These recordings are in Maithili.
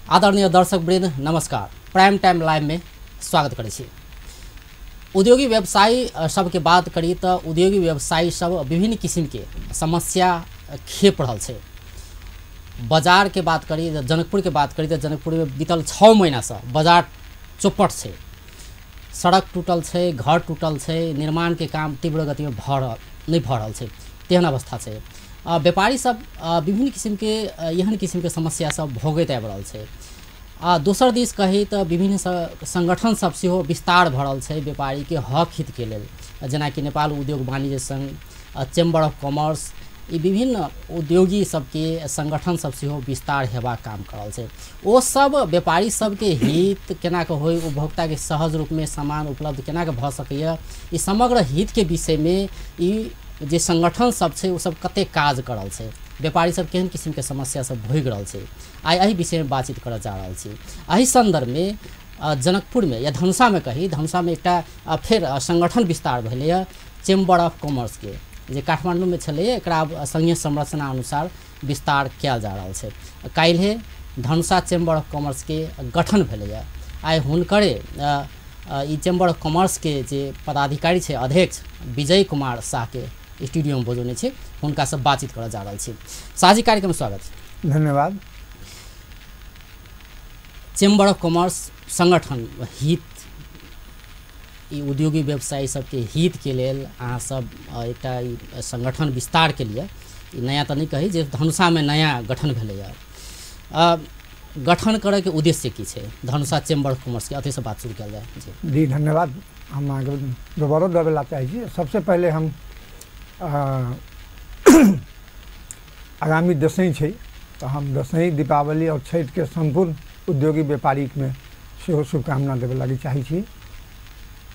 आदरणीय दर्शक वृंद नमस्कार। प्राइम टाइम लाइव में स्वागत करै छी। उद्योगी व्यवसायी सबके बात करी तो उद्योगी व्यवसायी सब विभिन्न किसिम के समस्या खेप रहल छै। बाजार के बात करी, जनकपुर के बात करी तो जनकपुर में बीतल 6 महीना से बाजार चौपट छै, सड़क टूटल छै, घर टूटल छै, निर्माण के काम तीव्र गति में नहीं भऽ रहल छै, तेहन अवस्था छै। व्यापारी सब विभिन्न किसिम के एहन किसिम के समस्या सब भोगैत आबि रहल छै। आ दोसर दिस कही तऽ विभिन्न संगठन सब सेहो विस्तार भऽ रहल छै व्यापारी के हक हित के लेल, जेनाकि नेपाल उद्योग वाणिज्य संघ, चैम्बर ऑफ कॉमर्स, ई विभिन्न उद्योगी सबके संगठन सब सेहो विस्तार हेबाक काम कर रहल छै। ओ सब व्यापारी सबके हित केना के होय, उपभोक्ता के सहज रूप में सामान उपलब्ध केना के भऽ सकैए, ई समग्र हित के विषय में ई जे संगठन सब छै ओ सब कते काज कर रहल छै, व्यापारी सब केहन किसिम के समस्या सब भोगि रहल छै, आइ एहि विषय में बातचीत करऽ जा रहल छी। एहि संदर्भ में जनकपुर में या धनुषा में कही, धनुषा में एकटा फेर संगठन विस्तार भेलैए चैम्बर ऑफ कॉमर्स के, जे काठमांडू में छलैए, एकरा आब संघीय संरचना अनुसार विस्तार कयल जा रहल छै। काल्हि धनुषा चैम्बर ऑफ कॉमर्स के गठन भेलैए। आइ हुनकरे ई चैम्बर ऑफ कॉमर्स के जे पदाधिकारी छै अध्यक्ष विजय कुमार साह के स्टूडियो में बजौने छै, हुनका से बातचीत करऽ जा रहल छी। साझी कार्यक्रम स्वागत छै। धन्यवाद। चैम्बर ऑफ कॉमर्स संगठन हित, ई उद्योगी व्यवसायी सबके हित के लेल अहाँ सब एकटा ई संगठन विस्तार के लिए, ई नया तऽ नहीं कही, जे धनुषा में नया गठन भेलैए, गठन करैके उद्देश्य की छै धनुषा चैम्बर ऑफ कॉमर्स के, अथी से बात शुरू कयल जाय। जी धन्यवाद। हम अहाँके दोबारो देबै ला चाहै छी। सबसे पहिले हम आगामी दसैँ छै तऽ हम दसैँ, दीपावली और छठि के सम्पूर्ण उद्योगी व्यापारीमे सेहो शुभकामना देबै लागी चाहै छी।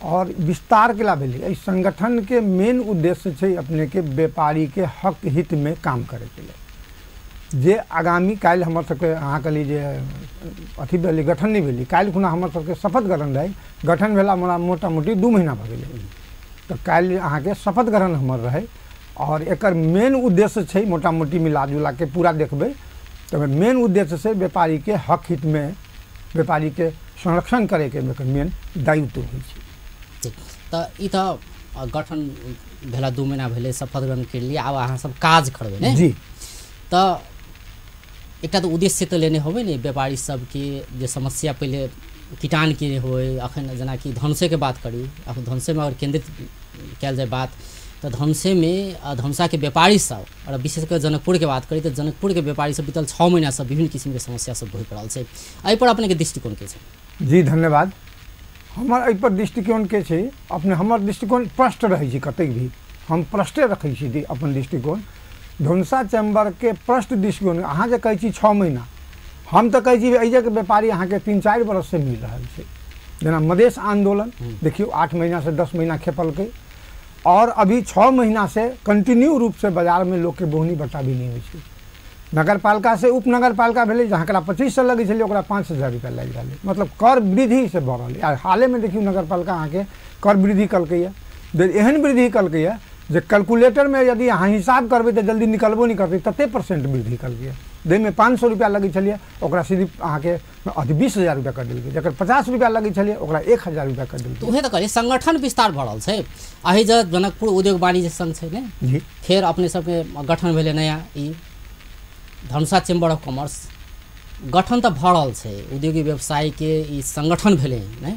और विस्तार के ला भेलै एहि संगठन के मेन उद्देश्य छै अपने के व्यापारी के हक हित में काम करैके लेल। जे आगामी काल्हि हमर सबके अहाँ कहली जे अथी भेलै, गठन नहि भेलै, काल्हि खुना हमर सबके शपथ ग्रहण रहै। गठन भेला हमरा मोटा मोटी 2 महीना भऽ गेलै, तऽ काल्हि अहाँके शपथ ग्रहण हमर रहै। और एकर मेन उद्देश्य छै मोटा मोटी मिला जुला के पूरा देखबै तऽ मेन उद्देश्य छै व्यापारी के हक हित में व्यापारी के संरक्षण करैके एकर मेन दायित्व होइ छै। तऽ ई तऽ गठन भेला 2 महीना भेलै, शपथ ग्रहण केलियै, आब अहाँ सब काज करबै ने? जी। तऽ एकटा तऽ उद्देश्य तऽ लेने होबै ने व्यापारी सबके, जे समस्या पहिले किटान के होय, अखन जेनाकि धनुषेके बात करी, अखन धनुषेमे अगर केंद्रित कयल जाय बात तऽ धनुषेमे धनुषाके व्यापारी सब, और विशेष कर जनकपुरके बात करी तऽ जनकपुरके व्यापारी सब बीतल 6 महीनासँ विभिन्न किसिमके समस्या सब भोगि रहल छै। एहिपर अपनेके दृष्टिकोण के छै? जी धन्यवाद। हमर एहिपर दृष्टिकोण के छै, अपने हमर दृष्टिकोण प्रष्ट रहै छै, कतेक भी हम प्रष्टे रखै छी अपन दृष्टिकोण। धनुषा चैम्बरके प्रष्ट दृष्टिकोण अहाँ जे कहै छी 6 महीना, हम तऽ कहै छी एहि जगह व्यापारी अहाँके 3-4 बरससँ मिल रहल छै। जेना मधेश आन्दोलन देखियौ 8 महीनासँ 10 महीना खेपलकै, और अभी 6 महीना से कंटिन्यू रूप से बाजार में लोग के बोहनी बटा भी नहीं होइ छै। नगरपालिका से उप नगरपालिका भेलै, जहाँ 2500 लगै छलै ओकरा 5000 रुपया लागि रहलै, मतलब कर वृद्धि से बढ़ल। आ हालेमे देखियौ नगरपालिका अहाँके कर वृद्धि कलकैए, एहन वृद्धि कलकैए जे कैलकुलेटरमे यदि अहाँ हिसाब करबै तऽ जल्दी निकलबो नहि करतै, तते परसेंट वृद्धि कलकैए। जाहिमे 500 रुपया लगै छलियै ओकरा सिर्फ अहाँके अथी 20,000 रुपया कर देलकै, जकर 50 रुपया लगै छलियै ओकरा 1000 रुपया कर देलकै। उहे तऽ कहलियै संगठन विस्तार भऽ रहल छै। एहि जे जनकपुर उद्योग वाणिज्य संघ छै ने जी, फेर अपने सबके गठन भेलै नया ई धनुषा चैम्बर ऑफ कॉमर्स, गठन तऽ भऽ रहल छै, उद्योगी व्यवसायीके ई संगठन भेलै ने।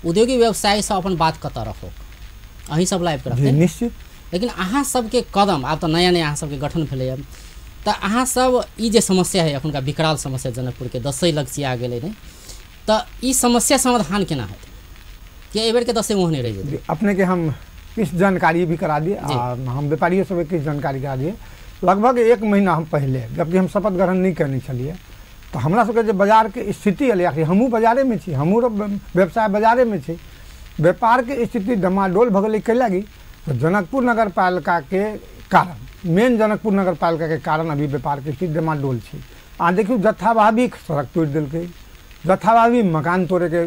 उद्योगी व्यवसायी सब अपन बात कतऽ रखो, अहीं सब लाइव के रखतै निश्चित। लेकिन अहाँ सबके कदम आब तऽ नया नया अहाँ सबके गठन भेलैए, तऽ अहाँ सब ई जे समस्या है एखुनका विकराल समस्या जनकपुरके, दसैँ लगचिया गेलै ने, तऽ ई समस्या समाधान केना हेतै? कि एहि बेरके दसैँ ओहने रहि जेतै? अपनेके हम किछु जानकारी भी करा दिए, आ हम व्यापारियो सबके किछु जानकारी करा दिए। लगभग 1 महीना हम पहिले, जबकि हम शपथ ग्रहण नहीं करने छलियै, तऽ हमरा सबके जे बाजारके स्थिति एलै, आखिर हमहूँ बाजारेमे छी, हमहूँ व्यवसाय बाजारेमे छी, व्यापारके स्थिति डमाडोल भऽ गेलै। कै लागी? तऽ जनकपुर नगरपालिकाके कारण, मेन जनकपुर नगरपालिकाके कारण अभी व्यापारके स्थिति डमाडोल छै। अहाँ देखियौ जत्थाभावी सड़क तोड़ि देलकै, जत्थाभावी मकान तोड़ैके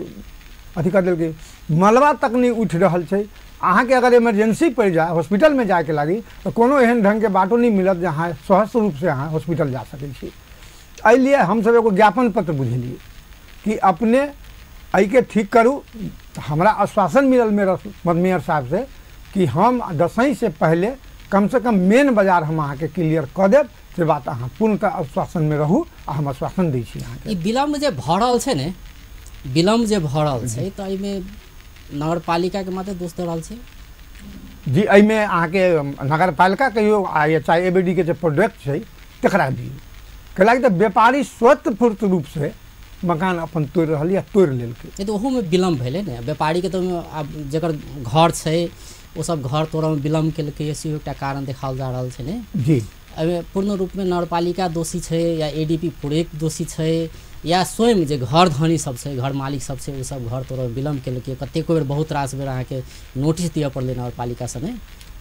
अथी कऽ देलकै, मलबा तक नहि उठि रहल छै। अहाँके अगर इमरजेंसी पड़ि जाए हॉस्पिटलमे जायके लागी तऽ कोनो एहन ढङ्गके बाटो नहि मिलत जे अहाँ सहज रूपसँ अहाँ हॉस्पिटल जा सकै छी। एहि लिए हमसब एगो ज्ञापन पत्र बुझेलियै। कि अपने एहिके ठीक करू। हमरा आश्वासन मिलल मेयर साहब से कि हम दसैँ से पहले कम से कम मेन बाजार हम अहाँके क्लियर कऽ देब, से बात अहाँ पूर्णतः आश्वासन में रहू आ हम आश्वासन दै छी अहाँके। ई विलम्ब जे भऽ रहल छै ने, विलम्ब जे भऽ रहल छै तऽ एहिमे नगरपालिकाके मात्र दोष दऽ रहल छै जी। एहिमे अहाँके नगरपालिका कहियो आ चाहे एबीडी के जे प्रोडक्ट छै तकरा दियौ, कैलाकि तऽ व्यापारी स्वतःस्फूर्त रूपसँ मकान अपन तोड़ि रहल या तोड़ि लेलकै। तऽ ओहूमे विलम्ब भेलै ने, व्यापारीके तऽ आब जकर घर छै ओ सब घर तोड़ऽमे विलम्ब केलकै, सेहो एकटा कारण देखाओल जा रहल छै ने जी। एहिमे पूर्ण रूपमे नगरपालिका दोषी छै या एडीपी प्रोजेक्ट दोषी छै या स्वयं जे घर धनी सब छै, घर मालिक सब छै, ओ सब घर तोड़ऽमे विलम्ब केलकै। कतेको बेर बहुत रास बेर अहाँके नोटिस दिअ पड़लै नगरपालिका सबमे,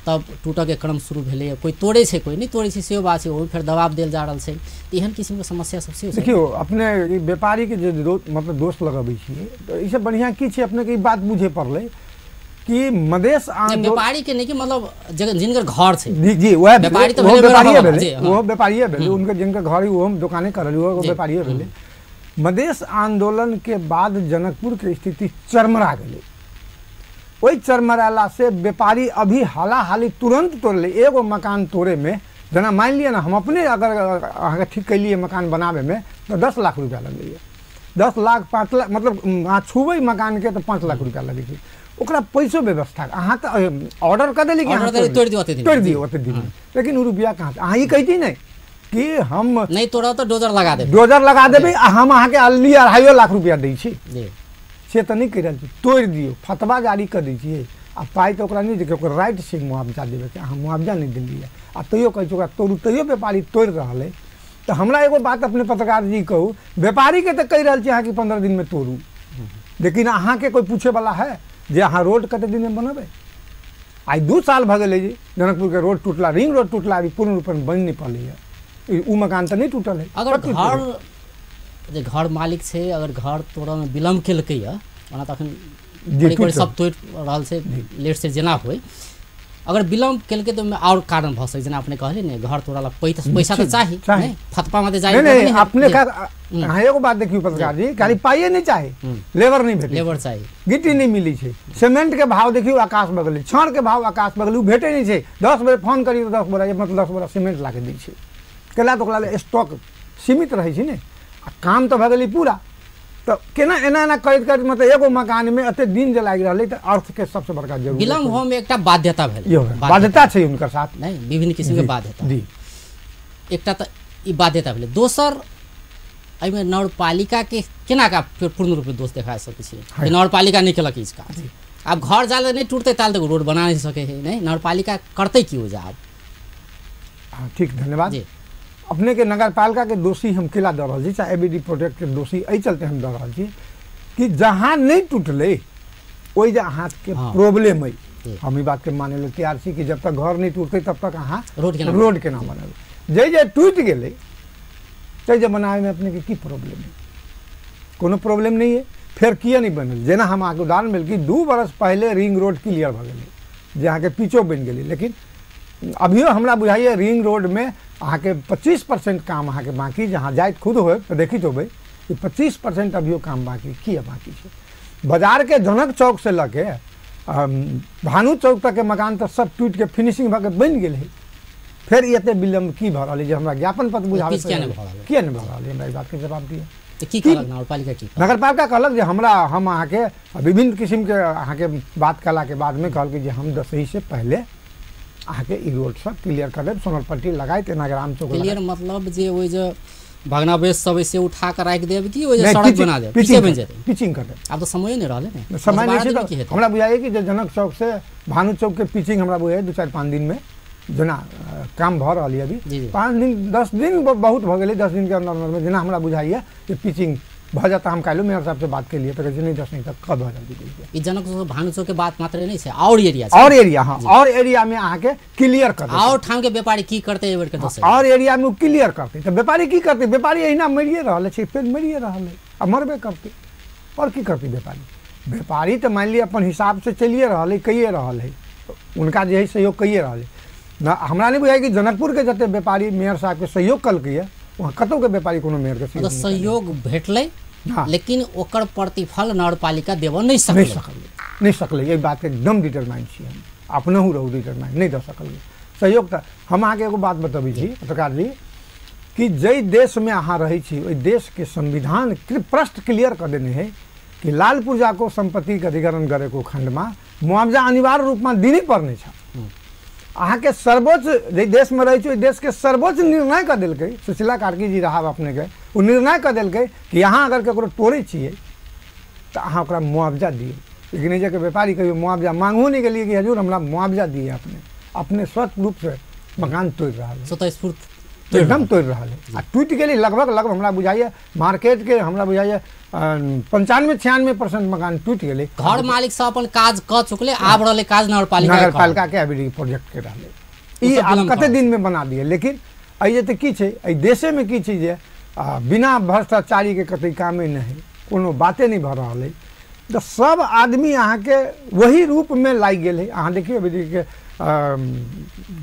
तब टूटऽके क्रम शुरू भेलै। कोइ तोड़ै छै कोइ नहि तोड़ै छै सेहो बात छै, ओहिमे फेर दबाव देल जा रहल छै। तऽ एहन किसिमके समस्या सब सेहो। देखियौ अपने व्यापारीके जे मतलब दोष लगबै छियै तऽ एहिसँ बढ़िआँ की छै, अपनेके ई बात बुझे पड़लै कि मधेश व्यापारी के नहीं कि मतलब जिनकर घर छै जी जी वएह व्यापारी तऽ व्यापारिये भेलै, ओहो व्यापारिये भेलै, उनकर जिनकर घर ओहो दुकाने करल ओहो व्यापारिये भेलै। मधेश आंदोलन के बाद जनकपुर के स्थिति चरमरा गेलै। ओहि चरमराला से व्यापारी अभी हालाहाली तुरंत तोड़ले। एगो मकान तोड़े में जेना मानि लिअ ने हम अपने अगर अहाँके ठीक कैलियै मकान बनाबैमे तऽ 10 लाख रुपया लगैए, 10 लाख 5 लाख मतलब अहाँ छुबै मकानके तऽ 5 लाख रुपया लगै छै। ओकरा पैसो व्यवस्था अहाँ तऽ ऑर्डर कऽ देली कि तोड़ि दियौ ओते दिन, लेकिन ओ रुपया कहाँ? अहाँ ई कहती नहि कि हम नहि तोड़ब तऽ डोजर लगा देबै, डोजर लगा देबै आ हम अहाँके अल्ली 2.5 लाख रुपया दै छी, से तऽ नहि कहि रहल छी। तोड़ि दियौ, फतवा जारी कऽ दै छियै आ पाइ तऽ ओकरा नहि दै, ओकर राइट छै मुआवजा देबैके, अहाँ मुआवजा नहि देलियै आ तैयो कहै छी ओकरा तोड़ू, तैयो व्यापारी तोड़ि रहल अइ। तऽ हमरा एगो बात अपने पत्रकार जी कहू, व्यापारीके तऽ कहि रहल छी अहाँ कि 15 दिनमे तोड़ू, लेकिन अहाँके कोइ पूछैवला है जे अहाँ रोड कते दिनमे बनेबै? आइ 2 साल भऽ गेलै जी जनकपुरके रोड टूटला, रिंग रोड टूटला, अभी पूर्ण रूपेण बनि नहि पड़लैए। ओ मकान तऽ नहि टूटल है। अगर घर जे घर मालिक छै अगर घर तोड़ऽमे विलम्ब केलकैए, ओना तऽ अखन सब तोड़ि रहल छै लेट से जेना होइ, अगर विलम्ब केलकै तऽ ओहिमे आओर कारण भऽ सकै, जेना अपने कहलियै ने घर तोड़ला पैसा तऽ चाही, फतवा माते जारी नहीं अपने का। अहाँ एगो बात देखियौ पत्रकार जी, खाली पाइए नहीं चाही, लेबर नहीं भेटै, लेबर चाही, गिट्टी नहीं मिलै छै, सीमेंट के भाव देखियौ आकाश बगलै, छड़ के भाव आकाश बगलै, ओ भेटै नहीं छै। 10 बेर फोन करियौ 10 बोरा मतलब 10 बोरा सीमेंट ला के दै छै, केला तऽ ओकरा लेल स्टॉक सीमित रहै छै ने, आ काम तऽ भऽ गेलै पूरा। तऽ केना एना एना करैत करैत मतलब एगो मकानमे एते दिन जे लागि रहलै तऽ अर्थके सबसँ बड़का जरूरत विलम्ब होमे एकटा बाध्यता भेलै, बाध्यता छै हुनकर साथ नहि, विभिन्न किसिमके बाध्यता जी। एकटा तऽ ई बाध्यता भेलै, दोसर एहिमे नगरपालिकाके केना का पूर्ण रूपमे दोष देखा सकै छियै? नगरपालिका नहि केलक ई काज, आब घर जाले नहि टूटतै ताल तक रोड बना नहि सकै है, नहि नगरपालिका करतै की हो जा आब? हाँ ठीक, धन्यवाद जी। अपने के नगरपालिका के दोषी हम केला दऽ रहल छी, चाहे एबीडी प्रोजेक्ट के दोषी एहि चलते हम दऽ रहल छी कि जहाँ नहीं टूटलै ओहि जे अहाँके प्रॉब्लम अइ, हम ई बात के मानै लए तैयार छी कि जब तक घर नहीं टूटतै तब तक अहाँ रोड केना बनेबै। जे जे टूटि गेलै तै जे बनाबैमे अपनेके की प्रॉब्लम है? कोनो प्रॉब्लम नहीं है, फेर किए नहीं बनल? जेना हम अहाँके उदाहरण भेल कि 2 बरस पहले रिंग रोड क्लियर भऽ गेलै, जे अहाँके पिचो बनि गेलै, लेकिन अभियो हमरा बुझाइए रिंग रोडमे अहाँके 25% काम अहाँके बाँकी, जहाँ जाइत खुद होय तऽ देखित होबै कि 25% अभियो काम बाँकी किए बाँकी छै। बाजारके जनक चौक से लऽ के भानु चौक तकके मकान तऽ सब टूटिके फिनिशिंग भऽ के बनि गेल है, फेर एते विलम्ब की भऽ रहल है जे हमरा ज्ञापन पत्र बुझाबै किए नहि भऽ रहल है? हमरा ई बातके जवाब दिअ। की कहलक नगरपालिका? की नगरपालिका कहलक जे हमरा हम अहाँके विभिन्न किसिमके अहाँके बात कयलाके बादमे कहलकै जे हम दसही से पहले अहाँके ई रोड सब क्लियर कर देब, सोनरपट्टी लगाइत एना ग्राम चौक क्लियर, मतलब जे ओहि जे भग्नावेश सब से उठा के राखि देब कि ओहि जे सड़क बना देब, पीछे बनि जेतै, पिचिंग कर देब। आब तऽ समय नहि रहलै ने, समय नहि छै। तऽ हमरा बुझाइए कि जे जनक चौक से भानु चौक के पिचिंग हमरा बुझाइए 2-4-5 दिन में जेना काम भऽ रहल यऽ अभी, 5 दिन 10 दिन बहुत भऽ गेलै, 10 दिन के अंदर अंदरमे जेना हमरा बुझाइए जे पिचिंग भऽ जाता। हम काल्हिओ मेयर साहब से बात केलियै तऽ कहै छै नहीं 10 दिन तक कब भऽ जाती। ई जनक चौक भानु चौक के बात मात्र नहीं छै, और एरिया छै, और एरिया, हाँ और एरिया में अहाँके क्लियर कर, और ठाम के व्यापारी की करतै एहि बेर के दस, और एरिया में क्लियर करतै तऽ व्यापारी की करतै? व्यापारी एहिना मरिए रहल छै, फेर मरिए रहल है आ मरबे करतै, और की करतै व्यापारी? व्यापारी तऽ मानि लिअ अपन हिसाब से चलिए रहल है, कहिए रहल है, उनका जे है सहयोग कहिए रहल है ना। हमरा नहीं बुझाइ कि जनकपुर के जते व्यापारी मेयर साहब के सहयोग कलकै वहाँ कतौ के व्यापारी कोनो मेयर के सहयोग भेटलै लेकिन ओकर प्रतिफल नगरपालिका देबऽ नहि सकलै। नहि सकलै, एहि बातके एकदम डिटरमाइंड छी हम, अपनहु रहू डिटरमाइंड, नहि दऽ सकलियै सहयोग। तऽ हम अहाँके एगो बात बतबै छी पत्रकार जी कि जाहि देशमे अहाँ रहै छी ओहि देशके संविधान प्रश्न क्लियर कऽ देने है कि लाल पूर्जाको सम्पत्तिके अधिग्रहण गरेको खण्डमा मुआवजा अनिवार्य रूपमा दिनै पर्ने छ। अहाँके सर्वोच्च जाहि देशमे रहै छी ओहि देशके सर्वोच्च निर्णय कऽ देलकै, सुशीला कार्की जी रहब अपनेके, ओ निर्णय कऽ देलकै कि अहाँ अगर ककरो तोड़ै छियै तऽ अहाँ ओकरा मुआवजा दियौ। लेकिन एहि जगह व्यापारी कहियो मुआवजा मांगहो नहि गेलियै कि हजूर हमरा मुआवजा दिए, अपने अपने स्वच्छ रूपसँ मकान तोड़ि रहल है, स्वतःस्फूर्त एकदम तोड़ि रहल है आ टूटि गेलै। लगभग लगभग हमरा बुझाइए मार्केटके हमरा बुझाइए 95-96% मकान टूटि गेलै। घर मालिक सब अपन काज कऽ चुकले, आब रहलै काज नगरपालिका, नगरपालिकाके अभी प्रोजेक्टके रहलै। ई आब कते दिनमे बना दिए। लेकिन एहि जे तऽ की छै, एहि देशेमे की छै जे बिना भ्रष्टाचारीके कतै कामे नहि है, कोनो बाते नहि भऽ रहल है। तऽ सब आदमी अहाँके वही रूपमे लागि गेल है। अहाँ देखियौ अभी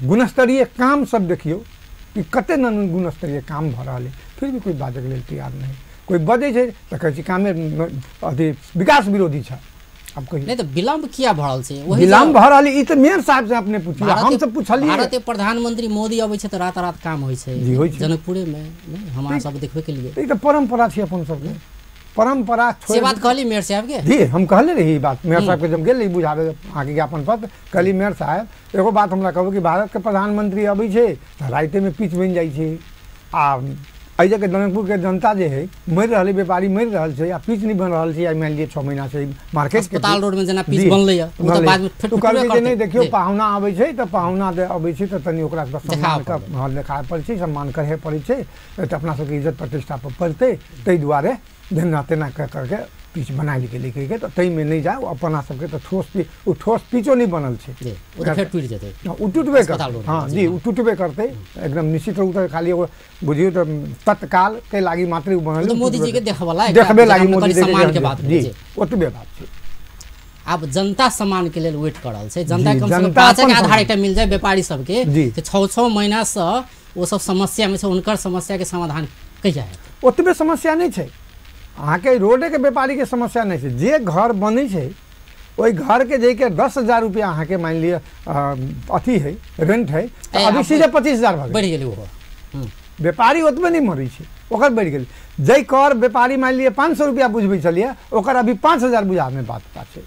गुणस्तरीय काम सब देखियौ कि कते न गुणस्तरीय काम भऽ रहल है, फिर भी कोई बाजैके लेल तैयार नहीं। कोई बजै छै तऽ कहै छै कामे अथी विकास विरोधी छै। आब कहियौ नहि तऽ विलम्ब किया भऽ रहल छै? विलम्ब भऽ रहल ई तऽ मेयर साहब से अपने पुछियै, हम सब पुछलियै। भारतीय प्रधानमंत्री मोदी अबै छै तऽ रात रात काम होइ छै जनकपुरे मे, हमरा सब देखबै के लिए। ई तऽ परंपरा छै अपन सबके, परंपरा। से बात कहली मेयर साहब के? जी हम कहले रही ई बात मेयर साहब के, जब गेल रही बुझाबे अहाँके ज्ञापन पत्र, कहली मेयर साहब एगो बात हमरा कहू कि भारत के प्रधानमंत्री अबै छै तऽ रातिमे पिच बनि जाइ छै, आ एहि जगह जनकपुरके जनता जे है मरि रहल है, व्यापारी मरि रहल छै आ पिच नहि बनि रहल छै। मानि लिअ 6 महीना से मार्केट अस्पताल रोड में जेना पिच बनलै ओ तऽ बाद में फेर कहलकै जे नहि देखियौ पाहुना अबै छै तऽ पाहुना अबै छै तऽ तनि ओकरा सम्मान देखाबे पड़ै छै, सम्मान करहे पड़ै छै, तऽ अपना सबके इज्जत प्रतिष्ठा पर पड़तै, ताहि दुआरे जेना तेना कऽ करके पिच बनायल गेलै कहिके। तऽ ताहिमे नहि जाउ, अपना सबके तऽ ठोस पिच, ओ ठोस पिचो नहि बनल छै, फेर टूटि जेतै, ओ टूटबे करतै। हाँ जी ओ टूटबे करतै एकदम निश्चित रूप से। खाली एगो बुझियौ तऽ तत्कालके लागि मात्रे ओ बनल, मोदी जी के देखबला देखबे लागि मोदी जी के बात जी ओतबे बात छै। आब जनता सम्मान के लेल वेट कर रहल छै, जनता कम से कम बाँचैके आधार एकटा मिल जाए व्यापारी सबके। 6-6 महीना से ओ सब समस्या में छै, हुनकर समस्या के समाधान कहिया हेतै? ओतबे समस्या नहि छै अहाँके, रोडेके व्यापारीके समस्या नहि छै। जे घर बनै छै ओहि घरके जाइके 10,000 रुपया अहाँके मानि लिअ अथी है रेंट है, अभी सीधे 25,000 भऽ बढ़ि गेलै। ओहो व्यापारी ओतबे नहि मरै छै, ओकर बढ़ि गेलै। जाहि कर व्यापारी मानि लिअ 500 रुपया बुझबै छलियै, ओकर अभी 5,000 बुझाबैमे बात छै।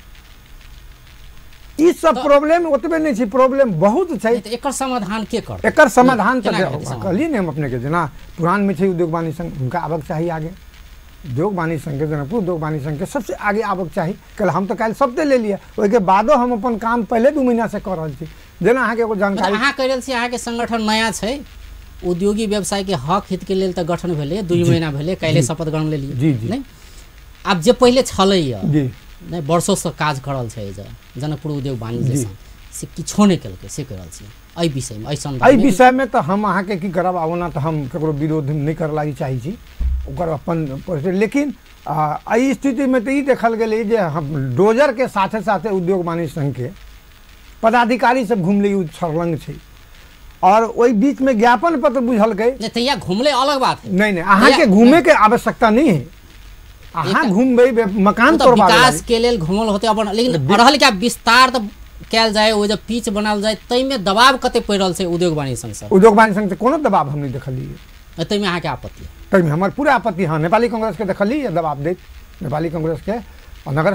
ई सब प्रॉब्लम ओतबे नहि छै, प्रॉब्लम बहुत छै। एकर समाधान के करतै? एकर समाधान तऽ कहलियै ने हम अपनेके, जेना पुरानमे छै उद्योग वाणिज्य संघ, हुनका आबक चाही आगे। उद्योग वाणिज्य संघके जनकपुर उद्योग वाणिज्य संघके सबसे आगे आबक चाही। कल हम तऽ काल्हि सबते ले लिअ, ओहिके बादो हम अपन काम पहिले 2 महीनासँ कऽ रहल छी। जेना अहाँके एगो जानकारी अहाँ कहि रहल छी अहाँके संगठन नया छै, उद्योगी व्यवसाय के हक हित के लेल तऽ गठन भेलै, 2 महीना भेलै, काल्हि शपथ ग्रहण लेलियै। जी जी नहि आब जे पहिले छलैया नहि वर्षोसँ काज करल छै जनकपुर उद्योग वाणिज्य संघ, से किछो नहि केलकै, से कहि रहल छी एहि विषयमे, एहि सन्दर्भमे। एहि विषयमे तऽ हम अहाँके की करब, आब ओना तऽ हम ककरो विरोध नहि करऽ लागि चाहै छी, ओकर अपन। लेकिन एहि स्थितिमे तऽ ई देखल गेलै जे हम डोजरके साथे साथे उद्योग वाणिज्य संघके पदाधिकारी सब घुमलै, ओ छरलङ्ग छै, और ओहि बीचमे ज्ञापन पत्र बुझलकै। तहिया घुमलै अलग बात है। नहीं नहीं अहाँके घूमेके आवश्यकता नहीं है, अहाँ घूमबै मकान तोड़बाबै विकास के लेल घूमल होते अपन, लेकिन रहल के विस्तार तऽ कयल जाय, ओ जब पिच बनायल जाय ताहिमे दबाव कते पड़ि रहल छै उद्योग वाणिज्य संघ से? उद्योग वाणिज्य संघ से कोनो दबाव हम नहि देखलियै, ताहिमे अहाँके आपत्ति? ताहिमे हमर पूरा आपत्ति। हाँ नेपाली कांग्रेसके देखलियै दबाव दैत, नेपाली कांग्रेसके नगर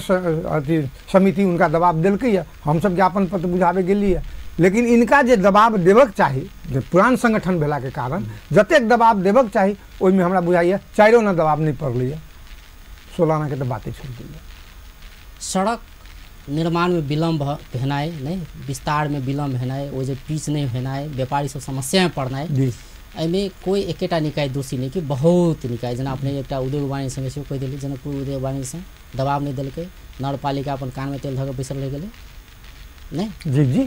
अथी समिति उनका दबाव देलकै, हमसब ज्ञापन पत्र बुझाबै गेलियै। लेकिन इनका जे दबाव देबक चाही, जे पुरान संगठन भेलाके कारण जतेक दबाव देबक चाही ओहिमे हमरा बुझाइए 4 आना दबाव नहि पड़लैए, 16 आनाके तऽ बाते छोड़ि देलियै। सड़क निर्माणमे विलम्ब भेनाइ, नहि विस्तारमे विलम्ब भेनाइ, ओ जे पिच नहि भेनाइ, व्यापारी सब समस्यामे पड़नाइ, एहिमे कोइ एकेटा निकाय दोषी नहि कि बहुत निकाय, जेना अपने एकटा उद्योग वाणिज्य संघ सेहो कहि देलियै, जनकपुर उद्योग वाणिज्य संघ दबाव नहि देलकै, नगरपालिका अपन कानमे तेल धऽ कऽ बैसल रहि गेलै। नहि जी जी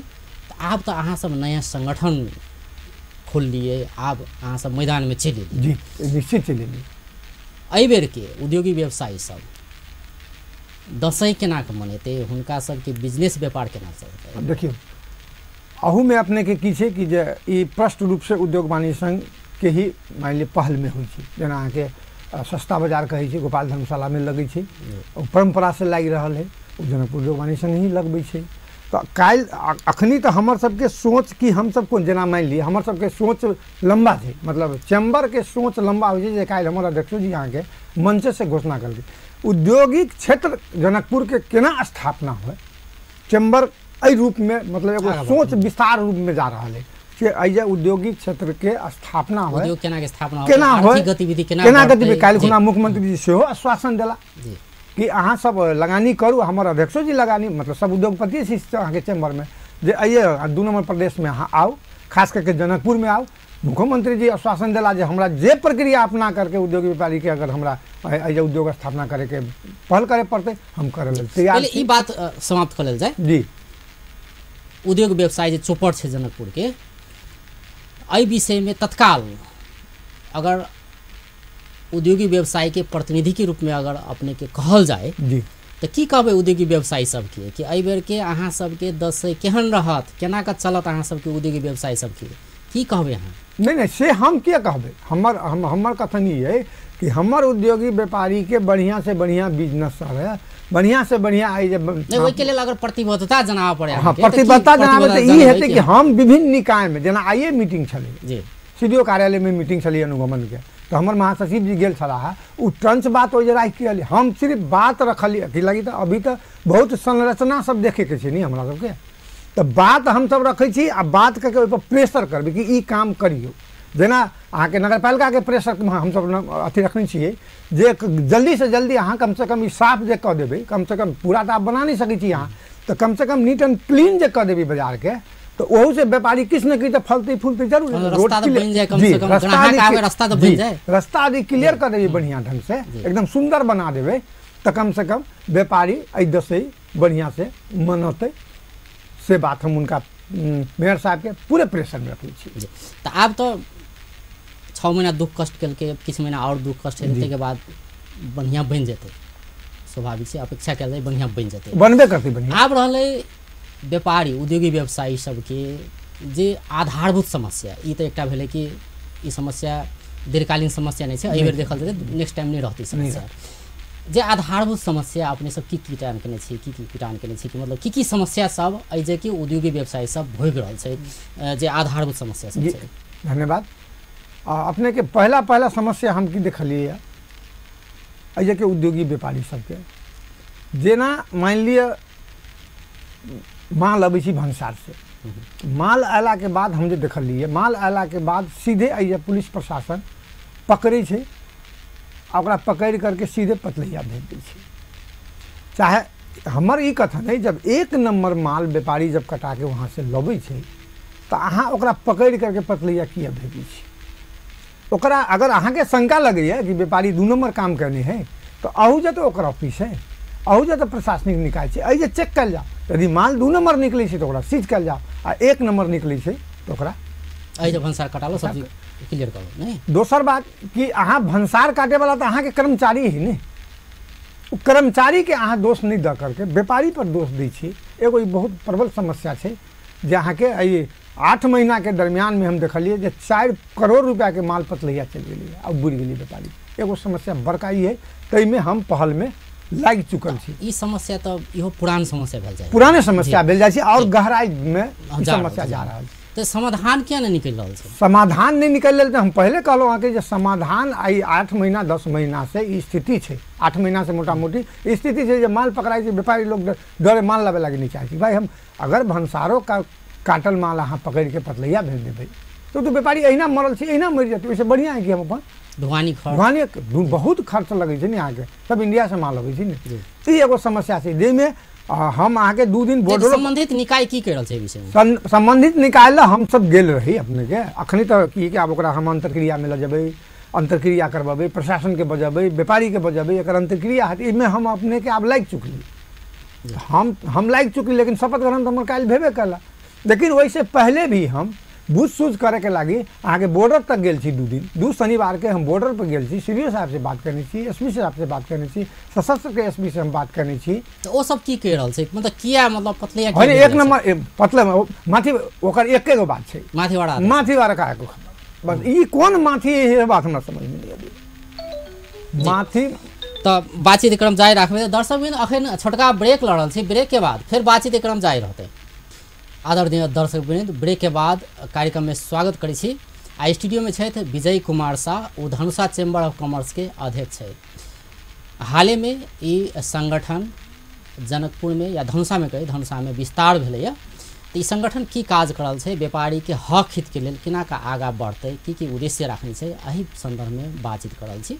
तऽ आब तऽ अहाँ सब नया संगठन खोललियै, आब अहाँ सब मैदानमे चलि एलियै। जी निश्चित चलि एलियै। एहि बेरके उद्योगी व्यवसायी सब दसैँ केना कऽ मनेतै, हुनका सबके बिजनेस व्यापार केना चलतै? देखियौ अहूमे अपनेके की छै कि जे ई प्रष्ट रूपसँ उद्योग वाणिज्य संघके ही मानि लिअ पहलमे होइ छै। जेना अहाँके सस्ता बाजार कहै छै, गोपाल धर्मशालामे लगै छै, ओ परम्परासँ लागि रहल है, ओ जनकपुर उद्योग वाणिज्य संघ ही लगबै छै। तऽ काल्हि अखनी तऽ हमर सबके सोच कि हमसब कोन जेना मानि लिअ हमर सबके सोच लम्बा छै, मतलब चैम्बरके सोच लम्बा होइ छै। जे काल्हि हमर अध्यक्षो जी अहाँके मंचसँ घोषणा केलकै औद्योगिक क्षेत्र जनकपुरके केना स्थापना होइ, चैम्बर एहि रूपमे मतलब एगो सोच विस्तार रूपमे जा रहल है कि एहि जे औद्योगिक क्षेत्रके स्थापना होइ, केना होइ, गतिविधि केना गतिविधि। काल्हि खुना मुख्यमंत्री जी सेहो आश्वासन देला कि अहाँ सब लगानी करू, हमर अध्यक्षो जी लगानी, मतलब सब उद्योगपति छी अहाँके चैम्बरमे जे आइए 2 नंबर प्रदेशमे अहाँ आउ, खास करके जनकपुरमे आउ। मुख्यमंत्री जी आश्वासन देला जे हमरा जे प्रक्रिया अपना करके उद्योग व्यापारी के अगर हमरा एहि उद्योग स्थापना करैके पहल करे पड़तै हम करे लेल तैयार। ई बात समाप्त कऽ लेल जाय जी। उद्योग व्यवसाय जे चौपट छै जनकपुर के, एहि विषयमे तत्काल अगर उद्योगी व्यवसाय के प्रतिनिधि के रूप में अगर अपने के कहल जाए जी तो की कहबै उद्योगी व्यवसायी सबके कि एहि बेर के अहाँ सबके दसै केहन रहत, केना के चलत अहाँ सबके उद्योगी व्यवसायी सबके, की कहबै अहाँ? नहीं नहीं से हम किया कहबै, हमर हमर कथन ई है कि हमर उद्योगी व्यापारी के बढ़िया से बढ़िया बिजनेस है, बढ़िया से बढ़िया आई नहीं ओहि के लेल अगर प्रतिबद्धता जनाबऽ पड़े। हाँ, प्रतिबद्धता जनाबे तऽ ई हेतै कि हम विभिन्न निकाय में जेना आइए मीटिंग छलै जी, सीडीओ कार्यालय में मीटिंग छलै अनुगमन के, तो हमर महासचिव जी गेल छलाह, ओ टंच बात ओहि जे राखि के हम सिर्फ बात रखलियै कि लगी तऽ अभी तऽ बहुत संरचना सब देखेके छै नि हमरा सबके, तऽ बात हमसब रखै छी आ बात करके ओहिपर प्रेशर करबै कि ई काम करियौ। जेना अहाँके नगरपालिकाके प्रेशर हमसब अथी रखने छियै जे जल्दीसँ जल्दी अहाँ कमसँ कम ई साफ जे कऽ देबै, कमसँ कम पूरा तऽ आब बना नहि सकै छी अहाँ, तऽ कमसँ कम नीट एंड क्लीन जे कऽ देबै बाजारके तऽ ओहू से व्यापारी किछु ने किछु तऽ फलतै फूलतै जरूर। रास्ता यदि क्लियर कऽ देबै बढ़िआँ ढङ्गसँ, एकदम सुन्दर बना देबै तऽ कमसँ कम व्यापारी एहि दसै बढ़िआँसँ मनतै, से बात हम उनका मेयर साहबके पूरे प्रेशरमे रखै छी। तऽ आब तऽ 6 महीना दुख कष्ट केलकै, किछु महीना आओर दुख कष्ट हेतै ताहिके बाद बढ़िआँ बनि जेतै, स्वाभाविक छै, अपेक्षा कयल जाय बढ़िआँ बनि जेतै, बनबे करतै बढ़िआँ। आब रहलै व्यापारी उद्योगी व्यवसायी सबके जे आधारभूत समस्या, ई तऽ एकटा भेलै कि ई समस्या दीर्घकालीन समस्या नहि छै, एहि बेर देखल जेतै नेक्स्ट टाइम नहि रहतै समस्या। जे आधारभूत समस्या अपने सब की की टाइम केने छी, की की किटान केने छी, कि मतलब की की समस्या सब एहि जे कि उद्योगी व्यवसायी सब भोगि रहल छै, जे आधारभूत समस्या सब छै। धन्यवाद। अपने के पहला पहला समस्या हम की देखलियै एहि जे कि उद्योगी व्यापारी सबके, जेना मानि लिअ माल अबै छी भनसारसँ, माल अयलाके बाद हम जे देखलियै माल अयलाके बाद सीधे एहि पुलिस प्रशासन पकड़ै छै आ ओकरा पकड़ि करके सीधे पतलैया भेज दै छै। चाहे हमर ई कथन है जब 1 नंबर माल व्यापारी जब कटाके वहाँसँ लबै छै तऽ अहाँ ओकरा पकड़ि करके पतलैया किया भेजै छी? ओकरा अगर अहाँके शंका लगैए कि व्यापारी 2 नंबर काम करने है तऽ अहू जतऽ ओकर ऑफिस है, अहू जतऽ प्रशासनिक निकाय छै, एहि जे चेक कयल जाओ, यदि माल 2 नंबर निकलै छै तऽ ओकरा सीज कयल जाओ आ 1 नंबर निकलै छै तऽ ओकरा एहि जे भनसार कटालो सब क्लियर करू। नहीं दोसर बात कि अहाँ भनसार काटेवला तऽ अहाँके कर्मचारी ही ने, ओ कर्मचारीके अहाँ दोष नहि दऽ करके व्यापारी पर दोष दै छी। एगो ई बहुत प्रबल समस्या छै जे अहाँके एहि 8 महीनाके दरमियानमे हम देखलियै जे 4 करोड़ रुपैआके माल पतलैया चलि गेलै आ बुड़ि गेलै व्यापारी। एगो समस्या बड़का ई है, ताहिमे हम पहलमे लागि चुकल छी। ई समस्या तऽ इहो पुरान समस्या भेल जाइ, पुराने समस्या भेल जाइ छै और गहराइमे समस्या जा रहल छै। तऽ समाधान किया नहि निकलि रहल छै? समाधान नहि निकलि रहल तऽ हम पहिले कहलहुँ अहाँके जे समाधान आइ 8 महीना 10 महीनासँ ई स्थिति छै, 8 महीनासँ मोटा मोटी स्थिति छै जे माल पकड़ाइ छै, व्यापारी लोग डरे माल लाबै लागी नहि चाहै छै। भाइ हम अगर भनसारो का काटल माल अहाँ पकड़िके पतलैया भेज देबै तो व्यापारी अहिना मरल छै, अहिना मरि जेतै। ओहिसँ बढ़िआँ है कि हम अपन ढुआनी खर्च, ढुआनी बहुत खर्च लगै छै ने अहाँके, सब इंडियासँ माल अबै छै ने। ई एगो समस्या छै जाहिमे हम अहाँके 2 दिन बॉर्डर संबंधित निकाय की कहि रहल छै विषयमे? संबंधित निकाय लए हमसब गेल रही अपनेके। अखनी तऽ की कि आब ओकरा हम अंतर्क्रियामे लऽ जेबै, अंतर्क्रिया करबेबै, प्रशासनके बजेबै, व्यापारीके बजेबै, एकर अंतर्क्रिया हेतै। एहिमे हम अपनेके आब लागि चुकली, हम लागि चुकली, लेकिन शपथ ग्रहण तऽ हमर काल्हि भेबे कयला। लेकिन ओहिसँ पहले भी हम बुझ सूझ करैके लागी अहाँके बॉर्डर तक गेल छी। 2 दिन 2 शनिवार के हम बॉर्डर पर गेल छी, सी डी ओ साहब से बात करने छी, एस पी साहब से बात करने छी, सशस्त्र के एस पी से हम बात करने छी। तऽ ओ सब की कहि रहल छै? मतलब किया मतलब पतलैया अरे 1 नंबर पतला माथी ओकर एके गो बात छै, माथीवाड़ा, माथीवाड़ा का एगो खबर बस। ई कोन माथी है बात हमरा समझ में नहीं अबै। माथि तऽ बातचीत क्रम जारी राखबै। दर्शक अखन छोटका ब्रेक लऽ रहल छी, ब्रेक के बाद फेर बातचीत क्रम जारी रहतै। आदरणीय दर्शक वृंद, ब्रेक के बाद कार्यक्रम में स्वागत करै छी। आ स्टूडियो में छथि विजय कुमार शाह, ओ धनुषा चैम्बर ऑफ कॉमर्स के अध्यक्ष छथि। हाले में ई संगठन जनकपुर में या धनुषा में कही, धनुषा में विस्तार भेलैया। तऽ ई संगठन की काज कर रहल छै, व्यापारी के हक हित के लेल केना कऽ आगाँ बढ़तै, की की उद्देश्य राखने छै, एहि संदर्भ में बातचीत कर रहल छी।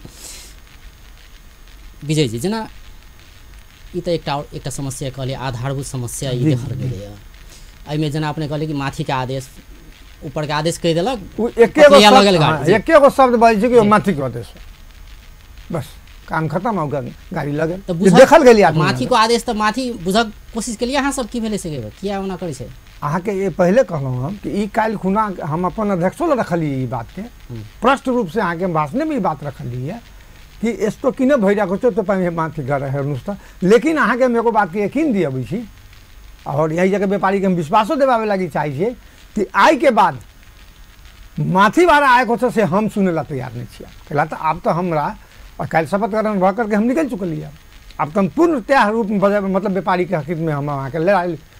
विजय जी, जेना ई तऽ एकटा समस्या कहलियै, आधारभूत समस्या ई देखल गेलैया। एहिमे जेना अपने कहलियै कि माथीके आदेश, ऊपरके आदेश कहि देलक, एके गो शब्द बाजै छै कि माथीके आदेश, बस काम खत्म, हो गाड़ी लगल। तऽ देखल गेलै माथीको आदेश, तऽ माथी बुझक कोशिश केलियै अहाँ सब, की भेलै से किया ओना करै छै? अहाँके ये पहिले कहलहुँ हम कि ई काल्हि खुना हम अपन अध्यक्षो लग रखलियै ई बातके, स्पष्ट रूपसँ अहाँके भाषणेमे ई बात रखलियै कि यस्तो किन भइरहेको छ तपाईँ माथि गएर हेर्नुहोस् त। लेकिन अहाँके हम एगो बातके यकिन दिअबै छी और यही जगह व्यापारीके हम विश्वासो देवावे लागि चाहै छियै कि आइके बाद माथि भाड़ा आएको छ से हम सुनेला तैयार नहीं छियै। कैला तऽ आब तऽ हमरा और काल्हि शपथ ग्रहण भऽ करके हम निकलि चुकलियै, आब तऽ हम पूर्णतया रूपमे मतलब व्यापारीके हकीकत में हम अहाँके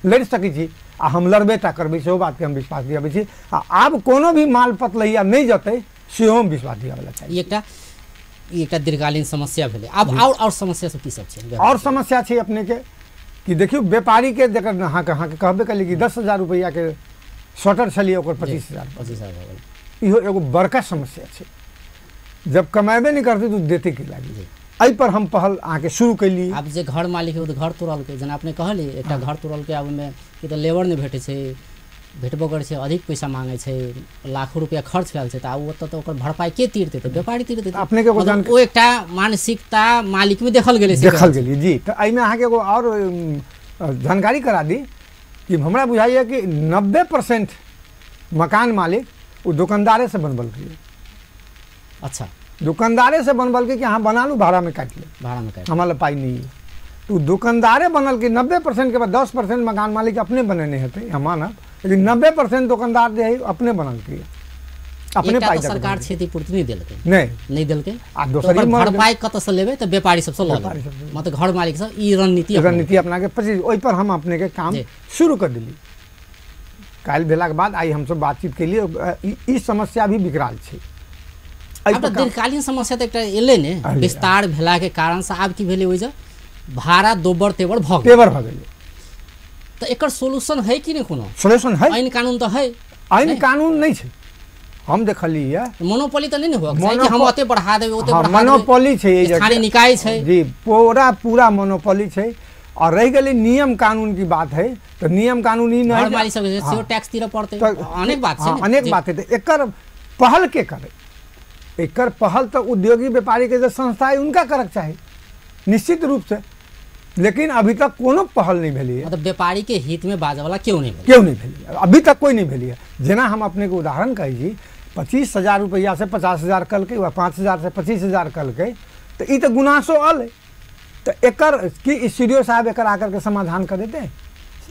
लड़ि सकै छी आ हम लड़बे टा करबै, सेहो बातके हम विश्वास दिअबै छी। आ आब कोनो भी माल पतलैया नहि जेतै सेहो हम विश्वास दिअबै चाहै छी। एकटा दीर्घकालीन समस्या भेलै। आब और समस्या सब की सब छै? और समस्या छै अपने के कि देखियौ व्यापारीके जकर अहाँके कहबे कयली कि 10,000 रुपैआके स्वेटर छलियै, ओकर 25,000 25,000 भऽ गेल। इहो एगो बड़का समस्या छै। जब कमेबे नहि करतै तऽ देतै की लागि? एहि पर हम पहल अहाँके शुरू कैली। आब जे घर मालिक है ओ तऽ घर तोड़लकै, जेना अपने कहलियै एकटा घर तोड़लकै, आब ओहिमे कि तऽ लेबर नहि भेटै छै, भेटबो करै छै अधिक पैसा मांगै छै, लाखों रुपया खर्च भेल छै, तऽ आब ओतऽ तऽ ओकर भरपाई के तीरतै? तऽ व्यापारी तीरतै। अपने के ओ एकटा मानसिकता मालिक में देखल गेलै, देखल गेलै जी। तऽ एहिमे अहाँके एगो और जानकारी करा दी कि हमरा बुझाइए कि 90% मकान मालिक ओ दुकानदारे से बनबलकै। अच्छा, दुकानदारे से बनबलकै कि अहाँ बना लू, भाड़ा में काटि लेब, भाड़ा में काटि, हमरा लग पाइ नहीं है। तो दुकानदारे बनल कि 90% के बाद 10% मकान मालिक अपने बनेने हेतै, हम मानब, लेकिन 90% दुकानदार जे है अपने बनलकै, अपने पाइ। सरकार क्षतिपूर्ति नहि देलकै, नहीं देलकै। आ दोसर भरपाई कतऽ से लेबै? तऽ व्यापारी सबसँ लऽ लेबै, मतलब घर मालिक सब। ई रणनीति अपना के 25 ओहि पर हम अपने के काम शुरू कर दिली। काल्हि भेलाके बाद आइ हमसब बातचीत केलियै, ई समस्या भी विकराल छै। आब तऽ दीर्घकालीन समस्या तऽ एकटा एलै ने, विस्तार भेलाके कारण से आब की भेलै, ओहि जे भाड़ा दोबर तेबर भऽ गेलै, तेबर भऽ गेलै। तऽ एकर सोल्यूशन है कि नहि? कोनो सोल्यूशन है? ऐन कानून तऽ है? ऐन कानून नहि छै। हम देखलियै मोनोपोली तऽ नहि ने हुआ कि हम ओते बढ़ा देबै ओते बढ़ा देबै, मोनोपोली छै, स्थानीय निकाय छै जी, पूरा पूरा मोनोपोली छै। और रहि गेलै नियम कानून की बात है, तऽ नियम कानून ई नहि घर मालिक सब सेहो टैक्स तीरऽ पड़तै, अनेक बात छै, अनेक बात है। तऽ एकर पहल के करे? एकर पहल तऽ उद्योगी व्यापारी के जे संस्था है उनका करक चाही निश्चित रूप से, लेकिन अभी तक कोनो पहल नहीं भेलै। मतलब व्यापारी के हित में बाजऽ वाला केओ नहीं भेलै, केओ नहीं भेलै, अभी तक कोई नहीं भेलै। जेना हम अपने के उदाहरण कहै छी, 25,000 रुपैआ से 50,000 कलकै वा 5,000 से 25,000 कलकै, तऽ ई तऽ गुनासो अलै। तऽ एकर की सी डी ओ साहब एकर आकर के समाधान कर देते?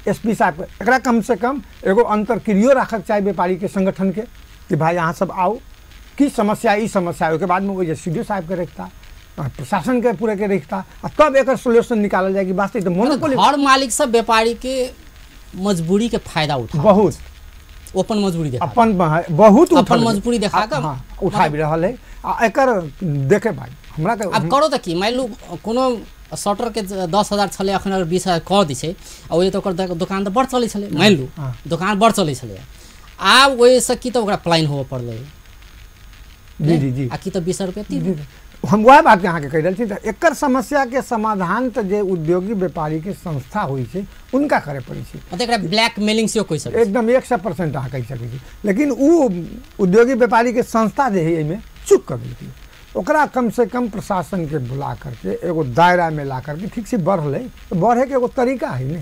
एस पी साहब एकरा कम से कम एगो अंतरक्रियो राखक चाही व्यापारी के संगठन के कि भाई अहाँ सब आउ, की समस्या ई समस्या, ओहिके बादमे ओहि सी डी ओ साहब के रखता, प्रशासन के पूरे के रखता, आ तब एकर सोल्यूशन निकालल जाए कि वास्तविक मोनोपोली। घर मालिक सब व्यापारी के मजबूरी के फायदा उठा, बहुत अपन मजबूरी देखा, अपन बहुत अपन मजबूरी देखा के उठा भी रहल है। आ एकर देखे भाई हमरा तऽ आब करो तऽ की, मानि लू कोनो शटर के 10,000 छलै, अखन अगर 20,000 कऽ दै छै, आ ओहि तऽ ओकर दोकान तऽ बड़ चलै छलै, मानि लू दोकान बड़ चलै छलै, आब ओहिसँ की तऽ ओकरा प्लान होबऽ पड़लै। जी जी जी, आ की तऽ 20 रुपया तीन। हम वएह बात अहाँके कहि रहल छी। तऽ एकर समस्याके समाधान तऽ जे उद्योगी व्यापारीके संस्था होइ छै उनका करे पड़ै छै। मतलब एकरा ब्लैकमेलिंग सेहो कहि सकै छी, एकदम 100% अहाँ कहि सकै छी। लेकिन ओ उद्योगी व्यापारीके संस्था जे है एहिमे चूक कऽ देलकै, ओकरा कम से कम प्रशासन के बुला करके एगो दायरा में ला करके ठीक से बढ़लै तऽ बढ़ैके एगो तरीका है ने,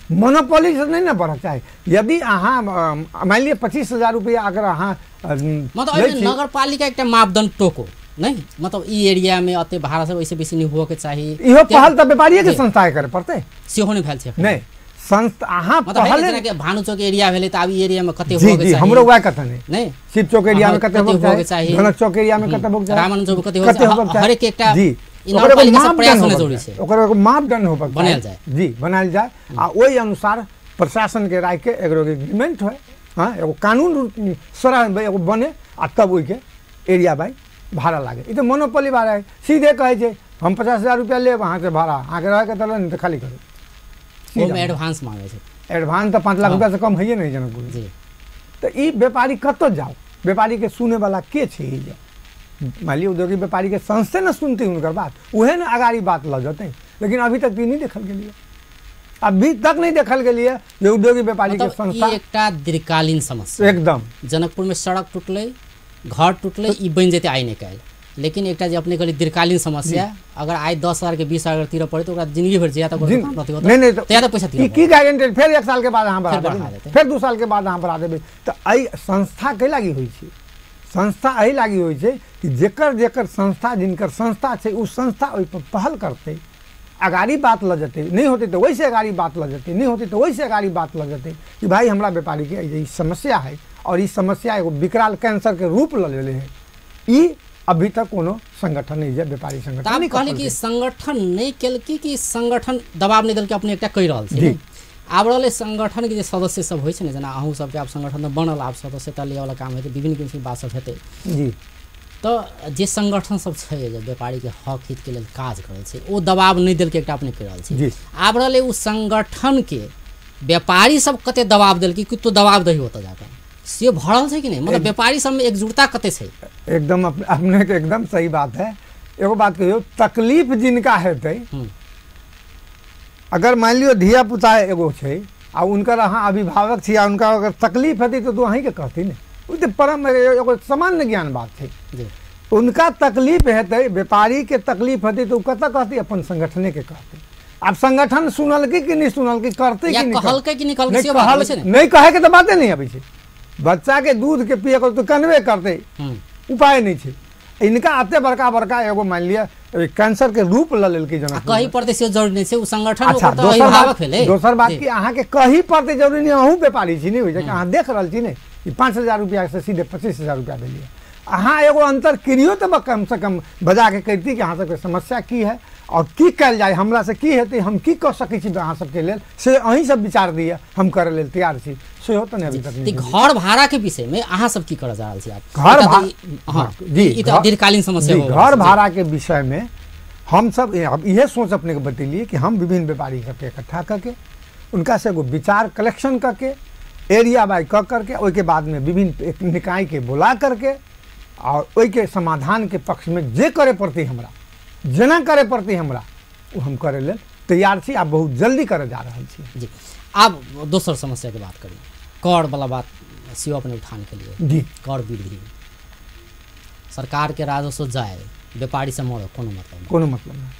मोनोपोली से नहीं ना बढ़क चाही। यदि अहाँ मानि लिअ 25,000 रुपया अगर अहाँ मतलब नगरपालिका एकटा मापदंड टोको नहीं, मतलब ई एरिया में अते भाड़ा सब ऐसे बेसी नहीं हुआ के चाही, इहो पहल तऽ व्यापारिये के संस्था के करे पड़तै, सेहो नहि भेल छै। नहीं, संस्था अहाँ पहले जेना भानु चौक एरिया भेलै त आब ई एरिया में कते होबे चाही। जी हमरो वएह कथन है नहीं, शिव चौक एरिया में कते होबे चाही, धनक चौक एरिया में कते होबे चाही, रामानंद चौक कते होबे चाही, हर एक एकटा जी नगरपालिका से प्रयास होना जरूरी छै, ओकर एगो मापदंड होबे बनायल जाय। जी बनायल जाय आ ओहि अनुसार प्रशासन के राय के एगो एग्रीमेंट होय, हाँ एगो कानून सरा एगो बने आ तब ओहिके एरिया बाई भाड़ा लागे। ई तऽ मोनोपोली भाड़ा है, सीधे कहै छै हम 50,000 रुपया लेब अहाँके भाड़ा, अहाँके रहैके तऽ नहि तऽ खाली करू। ओहिमे एडवांस मांगे छै, एडवांस तऽ 5 लाख रुपया से कम होइए नहि जनकपुर। जी तऽ ई व्यापारी कतऽ जाउ, व्यापारीके सुनैवला के छै? ई जे मान लियौ औद्योगिक व्यापारीके संस्थे ने सुनतै हुनकर बात, उहे ने अगाड़ी बात लऽ जेतै। लेकिन अभी तक ई नहि देखल गेलियै, अभी तक नहीं देखल गेलियै जे औद्योगिक व्यापारी के संस्था। एकटा दीर्घकालीन समस्या एकदम। जनकपुर में सड़क टूटलै, घर टूटलै, ई बनि जेतै आइ नहि काल्हि, लेकिन एकटा जे अपने कहलियै दीर्घकालीन समस्या, अगर आइ 10,000 के 20,000 तीरऽ पड़ै तऽ ओकरा जिंदगी भरि जिया तक नहीं नहीं पैसा तीरऽ की गारंटी? फेर 1 साल के बाद अहाँ बढ़ा देबै, फेर 2 साल के बाद अहाँ बढ़ा देबै। तऽ एहि संस्था कै लागी होइ छै? संस्था एहि लागी होइ छै कि जेकर जेकर संस्था जिनकर संस्था छै ओ संस्था ओहिपर पहल करतै, अगाड़ी बात लऽ जेतै, नहि होतै तऽ ओहिसँ अगाड़ी बात लऽ जेतै, नहि होतै तऽ ओहिसँ अगाड़ी बात लऽ जेतै कि भाइ हमरा व्यापारीके ई समस्या है और ई समस्या एगो विकराल कैंसरके रूप लऽ लेले है। ई अभी तक कोनो संगठन नहीं है व्यापारी संगठन। नहीं कहली कि संगठन नहीं केलकी कि संगठन दबाव नहीं देलकै, अपने एकटा कहि रहल छी। आब रहलै संगठन के जे सदस्य सब होइ छै ने, जेना अहूँ सबके आब संगठन तऽ बनल, आब सदस्यता लिअ वाला काम हेतै, विभिन्न किसिमके बात सब हेतै। जी तऽ जे संगठन सब छै जे व्यापारीके हक हितके लेल काज करै छै, ओ दबाव नहि देलकै, एकटा अपने कहि रहल छी। आब रहलै ओ संगठनके व्यापारी सब कते दबाव देलकै कि तू दबाव दही ओतऽ जाकऽ, से भरल छै कि नहीं? मतलब व्यापारी सब में एकजुटता कते छै? एकदम अपने के एकदम सही बात है। एगो बात कहियो, तकलीफ जिनका हेतै, अगर मान लियो धिया पुता एगो छै आ उनकर अहाँ अभिभावक छी आ उनका अगर तकलीफ हेतै तऽ अहीँके कहती ने, ओ तऽ परम एगो सामान्य ज्ञान बात छै। उनका तकलीफ हेतै, व्यापारीके तकलीफ हेतै तऽ ओ कतऽ कहती? अपन संगठनेके कहती। आब संगठन सुनलकै कि नहि सुनलकै, करतै कि नहि, कहलकै कि नहि कहलकै, नहि कहैके तऽ बाते नहि अबै छै। बच्चाके दूधके पियके तऽ कनबे करतै, उपाय नहि छै। इनका एते बड़का बड़का एगो मान लिअ कैंसरके रूप लऽ लेलकै जेना कही पड़तै से जरूरी नहि छै, ओ संगठन। अच्छा दोसर बात कि अहाँके कही पड़तै जरूरी नहि, अहूँ व्यापारी छी नहि होइ छै, अहाँ देख रहल छी ने ई 5,000 रुपैआसँ सीधे 25,000 रुपैआ भेलियै। अहाँ एगो अंतर क्रियो तऽ कमसँ कम बजाके कहिती कि अहाँ सबके समस्या की है और की कयल जाय, हमरा से की हेतै, हम की कऽ सकै छी अहाँ सबके लेल, से अहीं सब विचार दिअ, हम करै लेल तैयार छी। सेहो तऽ नहि अभी तक। घर भाड़ा के विषय में अहाँ सब की करऽ जा रहल छी? घर भाड़ा जी दीर्घकालीन समस्या, घर भाड़ा के विषय में हम सब इहे सोच अपने के बतेलिए कि हम विभिन्न व्यापारी सबके इकट्ठा करके उनका से एगो विचार कलेक्शन करके एरिया बाय कऽ करके ओहिके बादमे विभिन्न निकाय के बुला करके और ओहिके समाधान के पक्ष में जे करे पड़तै हमरा, जेना करे पड़तै हमरा, ओ हम करे लेल तैयार छी आ बहुत जल्दी करे जा रहल छी। जी आब दोसर समस्या के बात करी, कर वाला बात सेहो अपने उठान के लिए। जी कर वृद्धि, सरकार के राजस्व जाए व्यापारी से मरो, कोनो मतलब कोनो मतलब नहीं।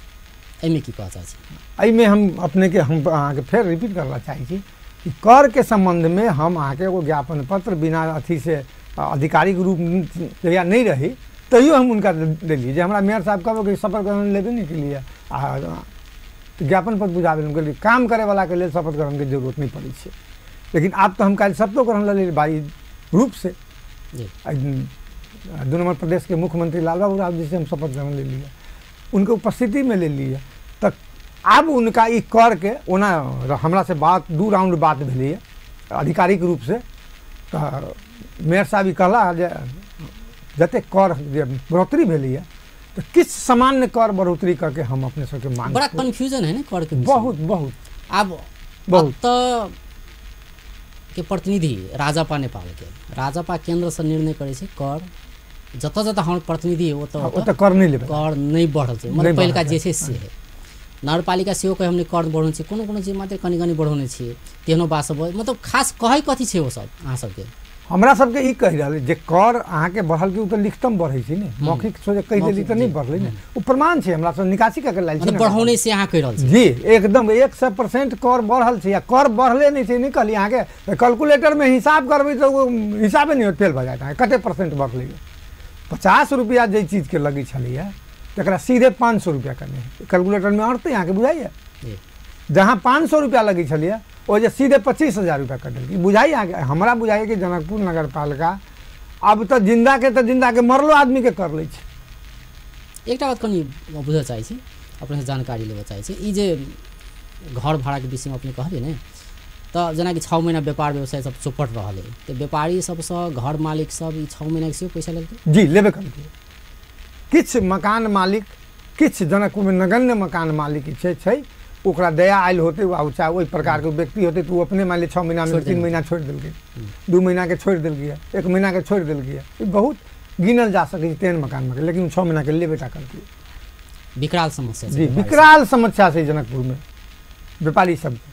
एहिमे की कहऽ चाहै छी? एहिमे हम अपने के हम अहाँके फेर रिपीट करला चाहै छी कि कर के सम्बन्धमे हम अहाँके एगो ज्ञापन पत्र बिना अथी से आधिकारिक रूप जहिया नहीं रही तैयो हम उनका देलियै जे हमरा मेयर साहब कहबो कि शपथ ग्रहण लेबे नहीं के लिए आ ज्ञापन पत्र बुझाबै हम कहलियै काम करैवलाके लेल शपथ ग्रहणके जरूरत नहीं पड़ै छै। लेकिन आब तऽ हम काल्हि शपथो ग्रहण लऽ लेलियै बाई रूपसँ, 2 नंबर प्रदेश के मुख्यमंत्री लाल बाबू राव जी से हम शपथ ग्रहण ले लिए, उनके उपस्थिति में ले लिए। तऽ आब उनका ई कर के ओना हमरा से बात 2 राउंड बात भेलैए आधिकारिक रूपसँ, तऽ मेयर साहब ई कहला जे जतेक कर जे बढ़ोतरी भेलैए तऽ किछु सामान्य कर बढ़ोतरी करके हम अपने सबके मांग। बड़ा कन्फ्यूजन है ने कर के, बहुत बहुत। आब बहुत तऽ के प्रतिनिधि राजपा नेपाल के, राजपा केंद्र से निर्णय करै छै कर, जतऽ जतऽ हमर प्रतिनिधि ओतऽ ओतऽ कर नहि लेबै, कर नहि बढ़ल छै, मतलब पहिलका जे छै से है। नगरपालिका सेहो कहै हमनी कर बढ़ौने छी, कोनो कोनो चीज मात्र कनि कनि बढ़ौने छियै, तेहनो बात सब, मतलब खास कहै कथी छै ओ सब अहाँ सबके? हमरा सबके ई कहि रहल जे कर अहाँके बढ़ल कि ओ तऽ लिखतम बढ़ै छै ने, मौखिक सोझे कहि देली तऽ नहि बढ़लै ने, ओ प्रमाण छै हमरा सब निकासी कऽ के लायल छी, बढ़ौने से अहाँ कहि रहल छी। जी एकदम 100% कर बढ़ल छै आ कर बढ़ले नहि छै। नहि कहली अहाँके कैलकुलेटरमे हिसाब करबै तऽ ओ हिसाबे नहि होत, फेल भऽ जायत अहाँके कते परसेंट बढ़लै। 50 रुपैआ जाहि चीजके लगै छलैए तकरा सीधे 500 रुपैआ करने है, कैलकुलेटरमे अड़तै अहाँके बुझाइए? जहाँ 500 रुपैआ लगै छलैए ओ जे सीधे 25,000 रुपया कटल। बुझाइ अहाँके, हमरा बुझाइए कि जनकपुर नगरपालिका आब तऽ जिन्दाके मरलो आदमीके कर लै छै। एकटा बात कनि बुझऽ चाहै छी, अपनेसँ जानकारी लेबऽ चाहै छी, ई जे घर भाड़ाके विषयमे अपने कहलियै ने, तऽ जेनाकि 6 महीना व्यापार व्यवसाय सब चौपट रहल है, तऽ व्यापारी सबसँ घर मालिक सब ई 6 महीनाके सेहो पैसा लेलकै? जी लेबे करलकै। किछु मकान मालिक, किछु जनकपुरमे नगण्य मकान मालिक छै ओकरा दया आयल होतै वा चाहे ओहि प्रकारके व्यक्ति होतै तऽ ओ अपने मानि लिअ 6 महीनामे 3 महीना छोड़ि देलकै, 2 महीनाके छोड़ि देलकै, 1 महीनाके छोड़ि देलकै। ई बहुत गिनल जा सकै छै तेहन मकान मालिक, लेकिन 6 महीनाके लेबे टा करतै। विकराल समस्या जी, विकराल समस्या छै जनकपुरमे व्यापारी सबके।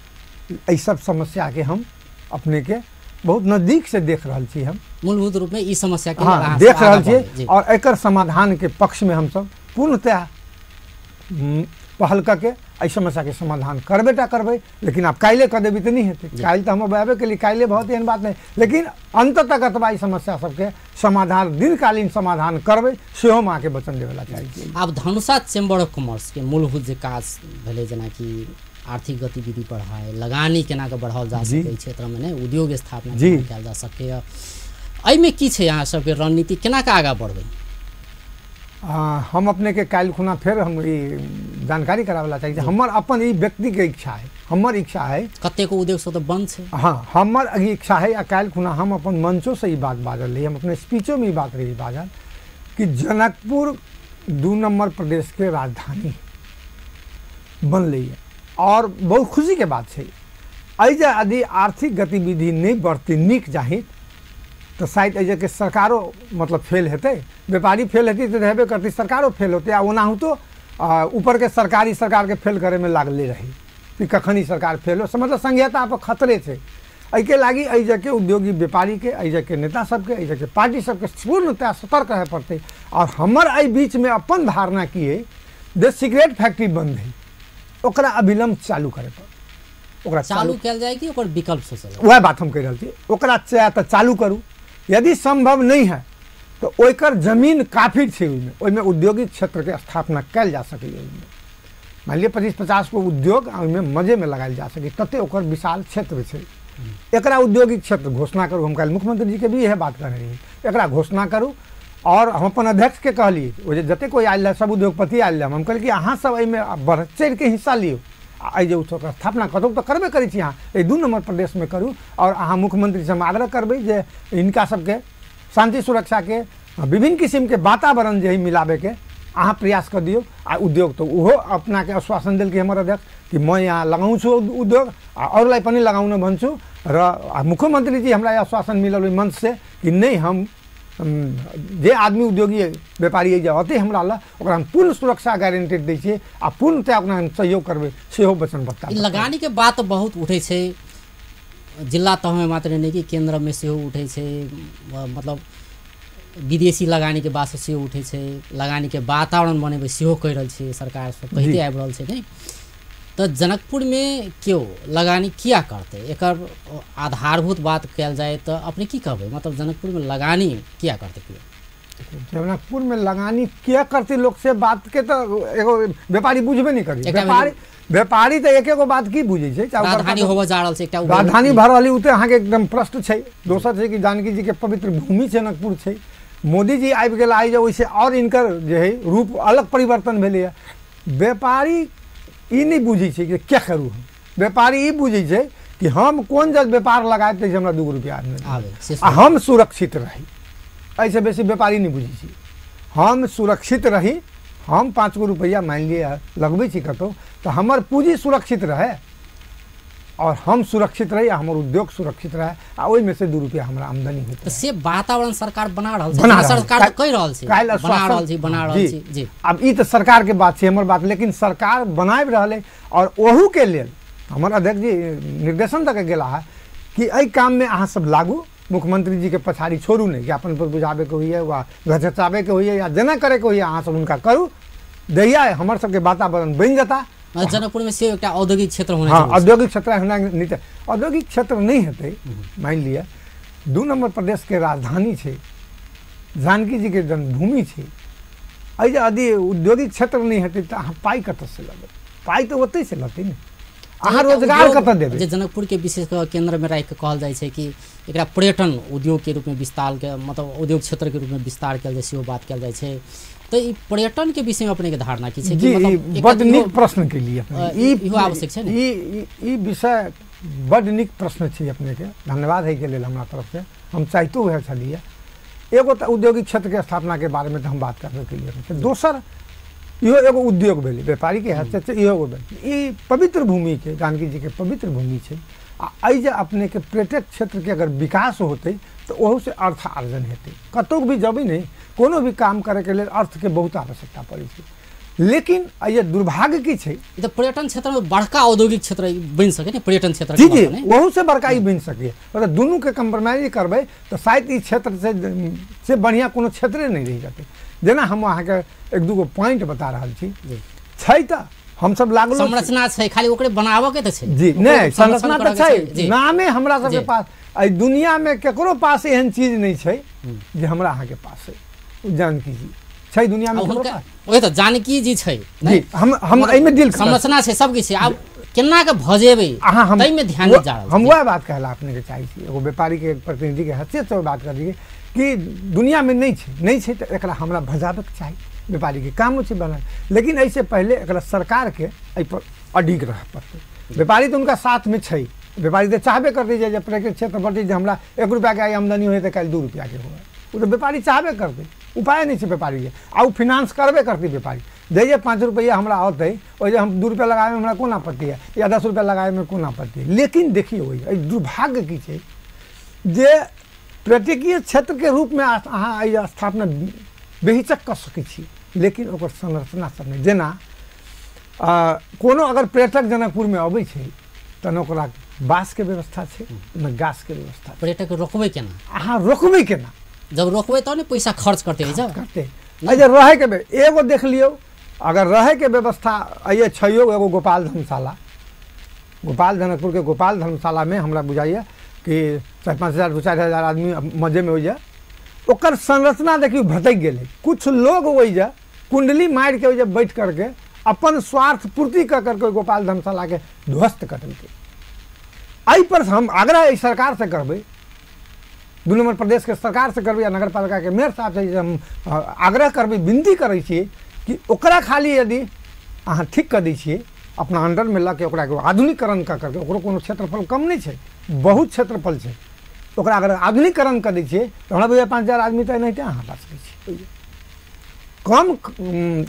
एहि सब समस्याके हम अपनेके बहुत नजदीकसँ देख रहल छी, हम मूलभूत रूपमे ई समस्याके हाँ देख रहल छी और एकर समाधानके पक्षमे हमसब पूर्णतः पहल कऽ के एहि समस्याके समाधान करबे टा करबै। लेकिन आब काल्हि कऽ देबै तऽ नहि हेतै, काल्हि तऽ हम आबे केली, काल्हि बहुत एहन बात नहि, लेकिन अंत तक अथवा ई समस्या सबके समाधान, दीर्घकालीन समाधान करबै सेहो हम अहाँके वचन देबैला चाहै छी। आब धनुषा चैम्बर ऑफ कॉमर्सके मूलभूत जे काज भेलै, जेनाकि आर्थिक गतिविधि बढ़ाए, लगानी केना कऽ बढ़ाओल जा सकै क्षेत्रमे, ने उद्योग स्थापना कयल जा सकैए, एहिमे की छै अहाँ सबके रणनीति, केना कऽ आगाँ बढ़बै? हम अपनेके काल्हि खुना फेर हम ई जानकारी कराबैला चाहै छी। हमर अपन ई व्यक्तिके इच्छा है, हमर इच्छा है, कतेको उद्योग सब तऽ बंद छै। हाँ, हमर ई इच्छा है। आ काल्हि खुना हम अपन मंचोसँ ई बात बाजल रही, हम अपने स्पीचोमे ई बात रही बाजल कि जनकपुर 2 नम्बर प्रदेशके राजधानी बनलै और बहुत खुशीके बात छै। एहि जे यदि आर्थिक गतिविधि नहि बढ़तै नीक जाहित तऽ शायद एहि जे सरकारो मतलब फेल हेतै, व्यापारी फेल हेतै तऽ हेबे करतै, सरकारो फेल होतै। आ ओनाहुतो ऊपरके सरकारी सरकारके फेल करैमे लागले रही कि कखन ई सरकार फेल हो, मतलब संघीयता पर खतरे छै। एहिके लागि एहि जगहके उद्योगी व्यापारीके, एहि जगहके नेता सबके, एहि जगहके पार्टी सबके पूर्णतः सतर्क रहय पड़तै। और हमर एहि बीचमे अपन धारणा की है, जे सिगरेट फैक्ट्री बंद है ओकरा अविलंब चालू करे पड़त। ओकरा चालू कयल जाय कि ओकर विकल्प सोचल? वएह बात हम कहि रहल छी, ओकरा चाहे तऽ चालू करू, यदि संभव नहीं है तो ओकर जमीन काफी छै, ओहिमे औद्योगिक क्षेत्रके स्थापना कयल जा सकैए। ओहिमे मानि लिअ 25-50 गो उद्योग ओहिमे मजेमे लगायल जा सकै, तते ओकर विशाल क्षेत्र छै। एकरा औद्योगिक क्षेत्र घोषणा करू। हम काल्हि मुख्यमंत्री जीके भी इएह बात कहने रही, एकरा घोषणा करू। और हम अपन अध्यक्षके कहलियै, ओ जे जतेक कोइ आयल रहै सब उद्योगपति आयल रहै, हम कहलियै कि अहाँ सब एहिमे बढ़ चढ़िके हिस्सा लियौ आ एहि जे ओकर स्थापना कतहु तऽ करबे करै छी अहाँ, एहि 2 नम्बर प्रदेशमे करू। और अहाँ मुख्यमंत्रीसँ हम आग्रह करबै जे हिनका सबके शान्ति सुरक्षाके विभिन्न किसिमके वातावरण जे है मिलाबैके अहाँ प्रयास कऽ दियौ। आ उद्योग तऽ ओहो अपनाके आश्वासन देलकै हमर अध्यक्ष कि म यहाँ लगाउँछु उद्योग आ अरूलाई पनि लगाउन भन्छु। र मुख्यमन्त्रीजी हमरा आश्वासन मिलल ओहि मंचसँ कि नहि, हम जे आदमी उद्योगी व्यापारी जे अतै हमरा लग ओकरा हम पूर्ण सुरक्षा गारंटी दै छियै आ पूर्णतः ओकरा हम सहयोग करबै, सेहो वचनबद्धता। लगानीके बात बहुत उठै छै जिल्ला तहमे मात्र नहि कि केन्द्रमे सेहो उठै छै, मतलब विदेशी लगानीके बात सेहो उठै छै, लगानीके वातावरण बनेबै सेहो कहि रहल छै सरकार, सब कहिते आबि रहल छै ने। तऽ जनकपुरमे केओ लगानी किया करतै, एकर आधारभूत बात कयल जाय तऽ अपने की कहबै, मतलब जनकपुरमे लगानी किया करतै केओ? जनकपुरमे लगानी किया करतै लोक से बात के तऽ एगो व्यापारी बुझबे नहि करी। व्यापारी तऽ एक एगो बात की बुझै छै, राजधानी होबऽ जा रहल छै, एकटा राजधानी भऽ रहल, ओ तऽ अहाँके एकदम प्रश्न छै। दोसर छै कि जानकी जीके पवित्र भूमि जनकपुर छै, मोदीजी आबि गेला जे ओहिसँ आओर इनकर जे है रूप अलग परिवर्तन भेलैए। व्यापारी ई नहि बुझै छै कि क्या करू हम, व्यापारी ई बुझै छै कि हम कोन जग व्यापार लगायब तऽ हमरा 2 रुपया आबे आ हम सुरक्षित रही। एहिसँ बेसी व्यापारी नहि बुझै छै, हम सुरक्षित रही, हम 5 गो रुपैआ मानि लिअ लगबै छी कतहु तऽ हमर पूँजी सुरक्षित रहै और हम सुरक्षित रही आ हमर उद्योग सुरक्षित रहे आ ओहिमे से 2 रुपया हमरा आमदनी होतै। तऽ से वातावरण सरकार बना रहल छै, सरकार तऽ कहि रहल छै बना रहल छी, बना रहल छी जी। आब ई तऽ सरकार के बात छै, हमर बात, लेकिन सरकार बनाबि रहल है। और ओहू के लेल हमर अध्यक्ष जी निर्देशन दऽ के गेला है कि एहि काममे अहाँ सब लागू, मुख्यमंत्री जी के पछाड़ी छोड़ू नहि, ज्ञापन पर बुझाबैके होइए वा घचचाबैके होइए या जेना करैके होइए अहाँ सब हुनका करू, जहिया हमर सबके वातावरण बनि जेता। जनकपुरमे सेहो एकटा औद्योगिक क्षेत्र होना। हाँ, औद्योगिक क्षेत्र होना नहीं, औद्योगिक क्षेत्र नहीं हेतै। मानि लिअ 2 नम्बर प्रदेशके राजधानी छै, जानकी जीके जन्मभूमि छै, एहि जे यदि औद्योगिक क्षेत्र नहीं हेतै तऽ अहाँ पाइ कतऽसँ लेबै? पाइ तऽ ओतहिसँ लेतै ने। अहाँ रोजगार कतऽ देबै? जे जनकपुर के विशेष केंद्र में राखि के कहल जाइ छै कि एकरा पर्यटन उद्योग के रूप में विस्तार के, मतलब उद्योग क्षेत्र के रूप में विस्तार कयल जाइ, सेहो बात कयल जाइ छै। तो ई पर्यटन के विषय में अपने के धारणा की छै? कि मतलब बड नीक प्रश्न के लिए अपने ई आवश्यक छै ने? ई विषय बड नीक प्रश्न छै अपने के, धन्यवाद है के लेल हमरा तरफ से। हम चाहितो वएह छलियै। एगो तो औद्योगिक क्षेत्र के स्थापना के बारे में तो हम बात करबे के लिए, दोसर इहो एगो उद्योग भेलै व्यापारी के हैसियत से, इहो एगो भेलै। ई पवित्र भूमि के, जानकी जी के पवित्र भूमि छै, आ एहि जे अपने के पर्यटक क्षेत्र के अगर विकास होतै तो ओहू से अर्थ आर्जन हेतै। कतहु भी जबै नहि, कोनो भी काम करैके लेल अर्थ के बहुत आवश्यकता पड़ै छै। लेकिन ये दुर्भाग्य की छै, तऽ पर्यटन क्षेत्र में बड़का औद्योगिक क्षेत्र बनि सके ने पर्यटन क्षेत्र? जी जी, ओहू से बड़का ई बनि सके। मतलब दुनू के कम्प्रोमाइज करबै तऽ शायद ई क्षेत्र से बढ़िया कोनो क्षेत्रे नहि रहि जेतै। जेना हम अहाँके एक दूगो पॉइंट बता रहल छी छै, तऽ हमसब लागल संरचना छै, खाली ओकरे बनाबऽ के तऽ छै। जी नहि, संरचना तऽ छै, नामे हमरा सबके पास एहि दुनिया में केकरो पास एहन चीज नहि छै जे हमरा अहाँके पास है। जानकी जी छै दुनिया में केकरो पास? ओहे तऽ जानकी जी छै। जी, हम एहिमे डील संरचना छै, सब किछु छै, आब केना के भजेबै ताहि में ध्यान जा रहल। हम वएह बात कहला अपने के चाहै छी, एगो व्यापारी के प्रतिनिधि के हैसियत से बात कर कि दुनिया में नहीं छै, नहीं छै तऽ एकरा हमरा भजाबैके चाही, व्यापारी के कामो छै बना। लेकिन एहिसे पहले एकरा सरकार के एहि पर अडिग रहऽ पड़तै। व्यापारी तऽ उनका साथ में छै, व्यापारी तऽ चाहबे करतै जे पर्यटक क्षेत्र बढ़तै, जे हमरा 1 रुपया के आइ आमदनी होइ तऽ काल्हि 2 रुपया के हुए, ओ तऽ व्यापारी चाहबे करतै, उपाय नहि छै व्यापारी के। आ ओ फिनांस करबे करतै व्यापारी, जे 5 रुपया हमरा औतै ओहि जे हम 2 रुपया लगाबैमे हमरा कोन आपत्ति है, या 10 रुपया लगाबैमे कोन आपत्ति है। लेकिन देखियौ एहि दुर्भाग्य की छै जे पर्यटकीय क्षेत्र के रूप में अहाँ एहि स्थापना बेहिचक कऽ सकै छी, लेकिन ओकर संरचना सब नहि। जेना कोनो अगर पर्यटक जनकपुरमे अबै छै तहन ओकरा बाँसके व्यवस्था छै न गाछके व्यवस्था। पर्यटक रोकबै केना? अहाँ रोकबै केना? जब रोकबै तब ने पैसा खर्च करते करते। एहि रहैके एगो देख लियौ, अगर रहैके व्यवस्था एहि छैयो एगो गोपाल धर्मशाला, गोपाल जनकपुरके गोपाल धर्मशालामे हमरा बुझाइए कि 4-5 हजार 2-4 हजार आदमी मजेमे होइए। ओकर संरचना देखियौ भटकि गेलै। कुछ लोग ओहिजे कुंडली मारिके ओहिजे बैठ करके अपन स्वार्थ पूर्ति कर करके गोपाल धर्मशालाके ध्वस्त कर देलकै। एहि पर हम आग्रह एहि सरकार से करबै, 2 नंबर प्रदेश के सरकार से करबै या नगर पालिका के मेयर साहब से हम आग्रह करबै, विनती करै छियै कि ओकरा खाली यदि अहाँ ठीक कऽ दै छियै अपना अंडरमे लऽ के ओकरा आधुनिकीकरण कऽ करके, ओकरो कोनो क्षेत्रफल कम नहि छै, बहुत क्षेत्रफल छै, ओकरा अगर आधुनिकीकरण कऽ दै छियै तऽ हमरा बुझाइए 5 हजार आदमी तऽ एनाहिते अहाँ ला सकै छियै। कम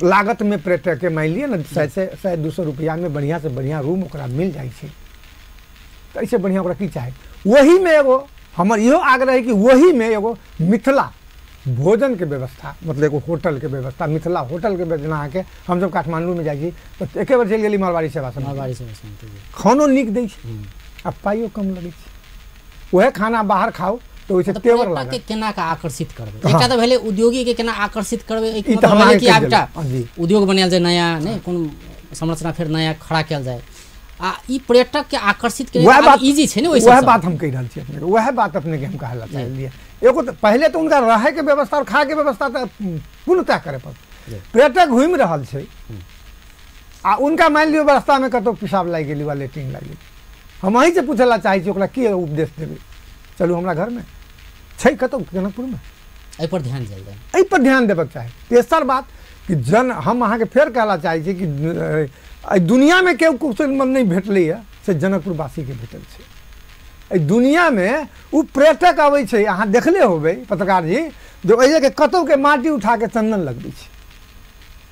लागतमे पर्यटकके मानि लिअ ने 100-200 रुपैआमे बढ़िआँ से बढ़िआँ रूम ओकरा मिल जाइ छै, तऽ एहिसँ बढ़िआँ ओकरा की चाही। वहीमे एगो हमर इहो आग्रह है कि वहीमे एगो मिथिला भोजनके व्यवस्था, मतलब एगो होटलके व्यवस्था, मिथिला होटलके जेना अहाँके हमसब काठमाण्डूमे जाइ छी तऽ एके बेर चलि गेली मारवाड़ी सेवा समिति, मारवाड़ी सेवा समिति खानो नीक दै छै आ पाइयो कम लगै छै। वएह खाना बाहर खाउ तऽ ओहिसँ तेवर लागत। के केना के आकर्षित करबै? एकटा तऽ भेलै उद्योगी के केना आकर्षित करबै, एक मतलब भेलै कि आब एकटा उद्योग बनायल जाय नया, नहि कोनो संरचना फेर नया खड़ा कयल जाय, आ ई पर्यटक के आकर्षित के इजी छै ने। वएह बात हम कहि रहल छी अपने के, वएह बात अपने के हम कहला चाहलियै। एगो तऽ पहिले तऽ उनका रहै के व्यवस्था और खाय के व्यवस्था तऽ पूर्णतः करे पड़तै। पर्यटक घुमि रहल छै आ उनका मानि लियौ रास्तामे कतहु पेशाब लागि गेली वा लेट्रिन लागि गेली, हम अहीँसँ पूछै लए चाहै छी ओकरा की उपदेश देबै? चलू हमरा घरमे छै कतहु जनकपुरमे, एहिपर ध्यान देल जाय, एहिपर ध्यान देबऽके चाही। तेसर बात कि जन हम अहाँके फेर कहला चाहै छी कि एहि दुनियामे केओ कुशल नहि भेटलैए से जनकपुरवासीके भेटल छै। एहि दुनियामे ओ पर्यटक अबै छै, अहाँ देखले होबै पत्रकार जी, जो एहि कतहुके माटि उठाके चन्दन लगबै छै।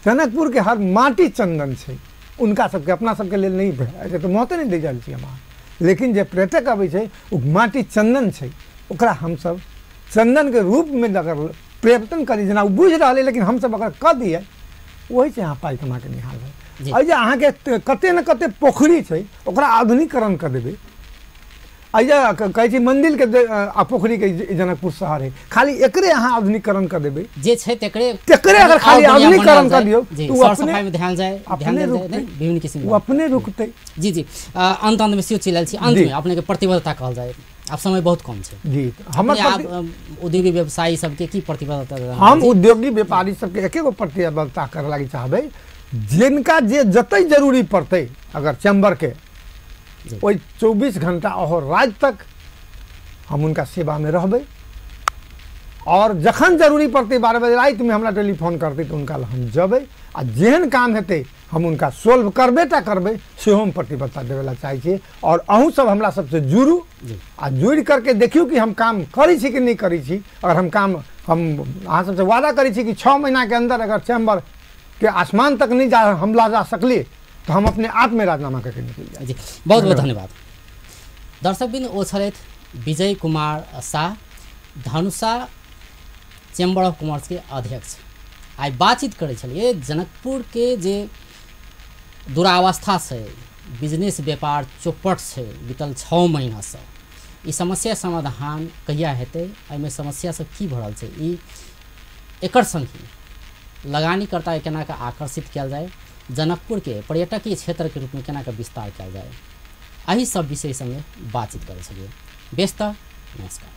जनकपुरके हर माटि चन्दन छै, उनका सबके अपना सबके लेल नहि, तऽ मौते नहि दै रहल छी हम अहाँ, लेकिन जे पर्यटक अबै छै ओ माटि चन्दन छै, ओकरा हमसब चन्दनके रूपमे अगर पर्यटन करी, जेना ओ बुझि रहलै, लेकिन हमसब अगर कऽ दियै ओहिसँ अहाँ पाइ कमाके निहाल भेल। एहि जे अहाँके कते ने कते पोखरि छै ओकरा आधुनिकीकरण कऽ देबै। एहि जे कहै छी मन्दिरके आ पोखरिके जनकपुर शहर है, खाली एकरे अहाँ आधुनिकीकरण कऽ देबै, जे छै तेकरे तेकरे अगर खाली आधुनिकीकरण कऽ दियौ तऽ अपने ध्यान जाय, अपने रुकतै, विभिन्न किसिम ओ अपने रुकतै। जी जी, अंत अंतमे सेहो चलि आयल छी, अंतमे अपनेके प्रतिबद्धता कहल जाय, आब समय बहुत कम छै। जी, हमर उद्योगी व्यवसायी सबके की प्रतिबद्धता? हम उद्योगी व्यापारी सबके एके गो प्रतिबद्धता करे लागी चाहबै, जिनका जे जतै जरूरी पड़तै अगर चैम्बरके ओहि 24 घंटा अहो राति तक हम हुनका सेवामे रहबै। और जखन जरूरी पड़तै 12 बजे रातिमे हमरा टेलीफोन करतै तऽ हुनका हम जबै आ जेहन काम हेतै हम हुनका सोल्व करबे टा करबै, सेहो हम प्रतिबद्धता देबै ला चाहै छी। और अहूँ सब हमरा सबसँ जुड़ू आ जुड़ि करके देखियौ कि हम काम करै छी कि नहि करै छी। अगर हम काम हम अहाँ सबसँ वादा करै छी कि 6 महीनाके अन्दर अगर चैम्बर के आसमान तक नहीं जा हमला जा सकली तो हम अपने आप में राजीनामा करके निकल जाए। जी बहुत बहुत धन्यवाद। दर्शकबिन ओ छलथि Vijay Kumar Shah, Dhanusha chamber of commerce के अध्यक्ष। आइ बातचीत करै छलियै जनकपुर के जे दुरावस्था छै, बिजनेस व्यापार चौपट छै बीतल 6 महीनासँ, ई समस्या समाधान कहिया हेतै, एहिमे समस्या सब की भरल छै, ई एकर संग लगानीकर्ता केना के आकर्षित कयल जाय, जनकपुर के पर्यटकीय क्षेत्र के रूप में केना के विस्तार कयल जाय, एहि सब विषय संगे बातचीत करै छलियै। व्यस्त, नमस्कार।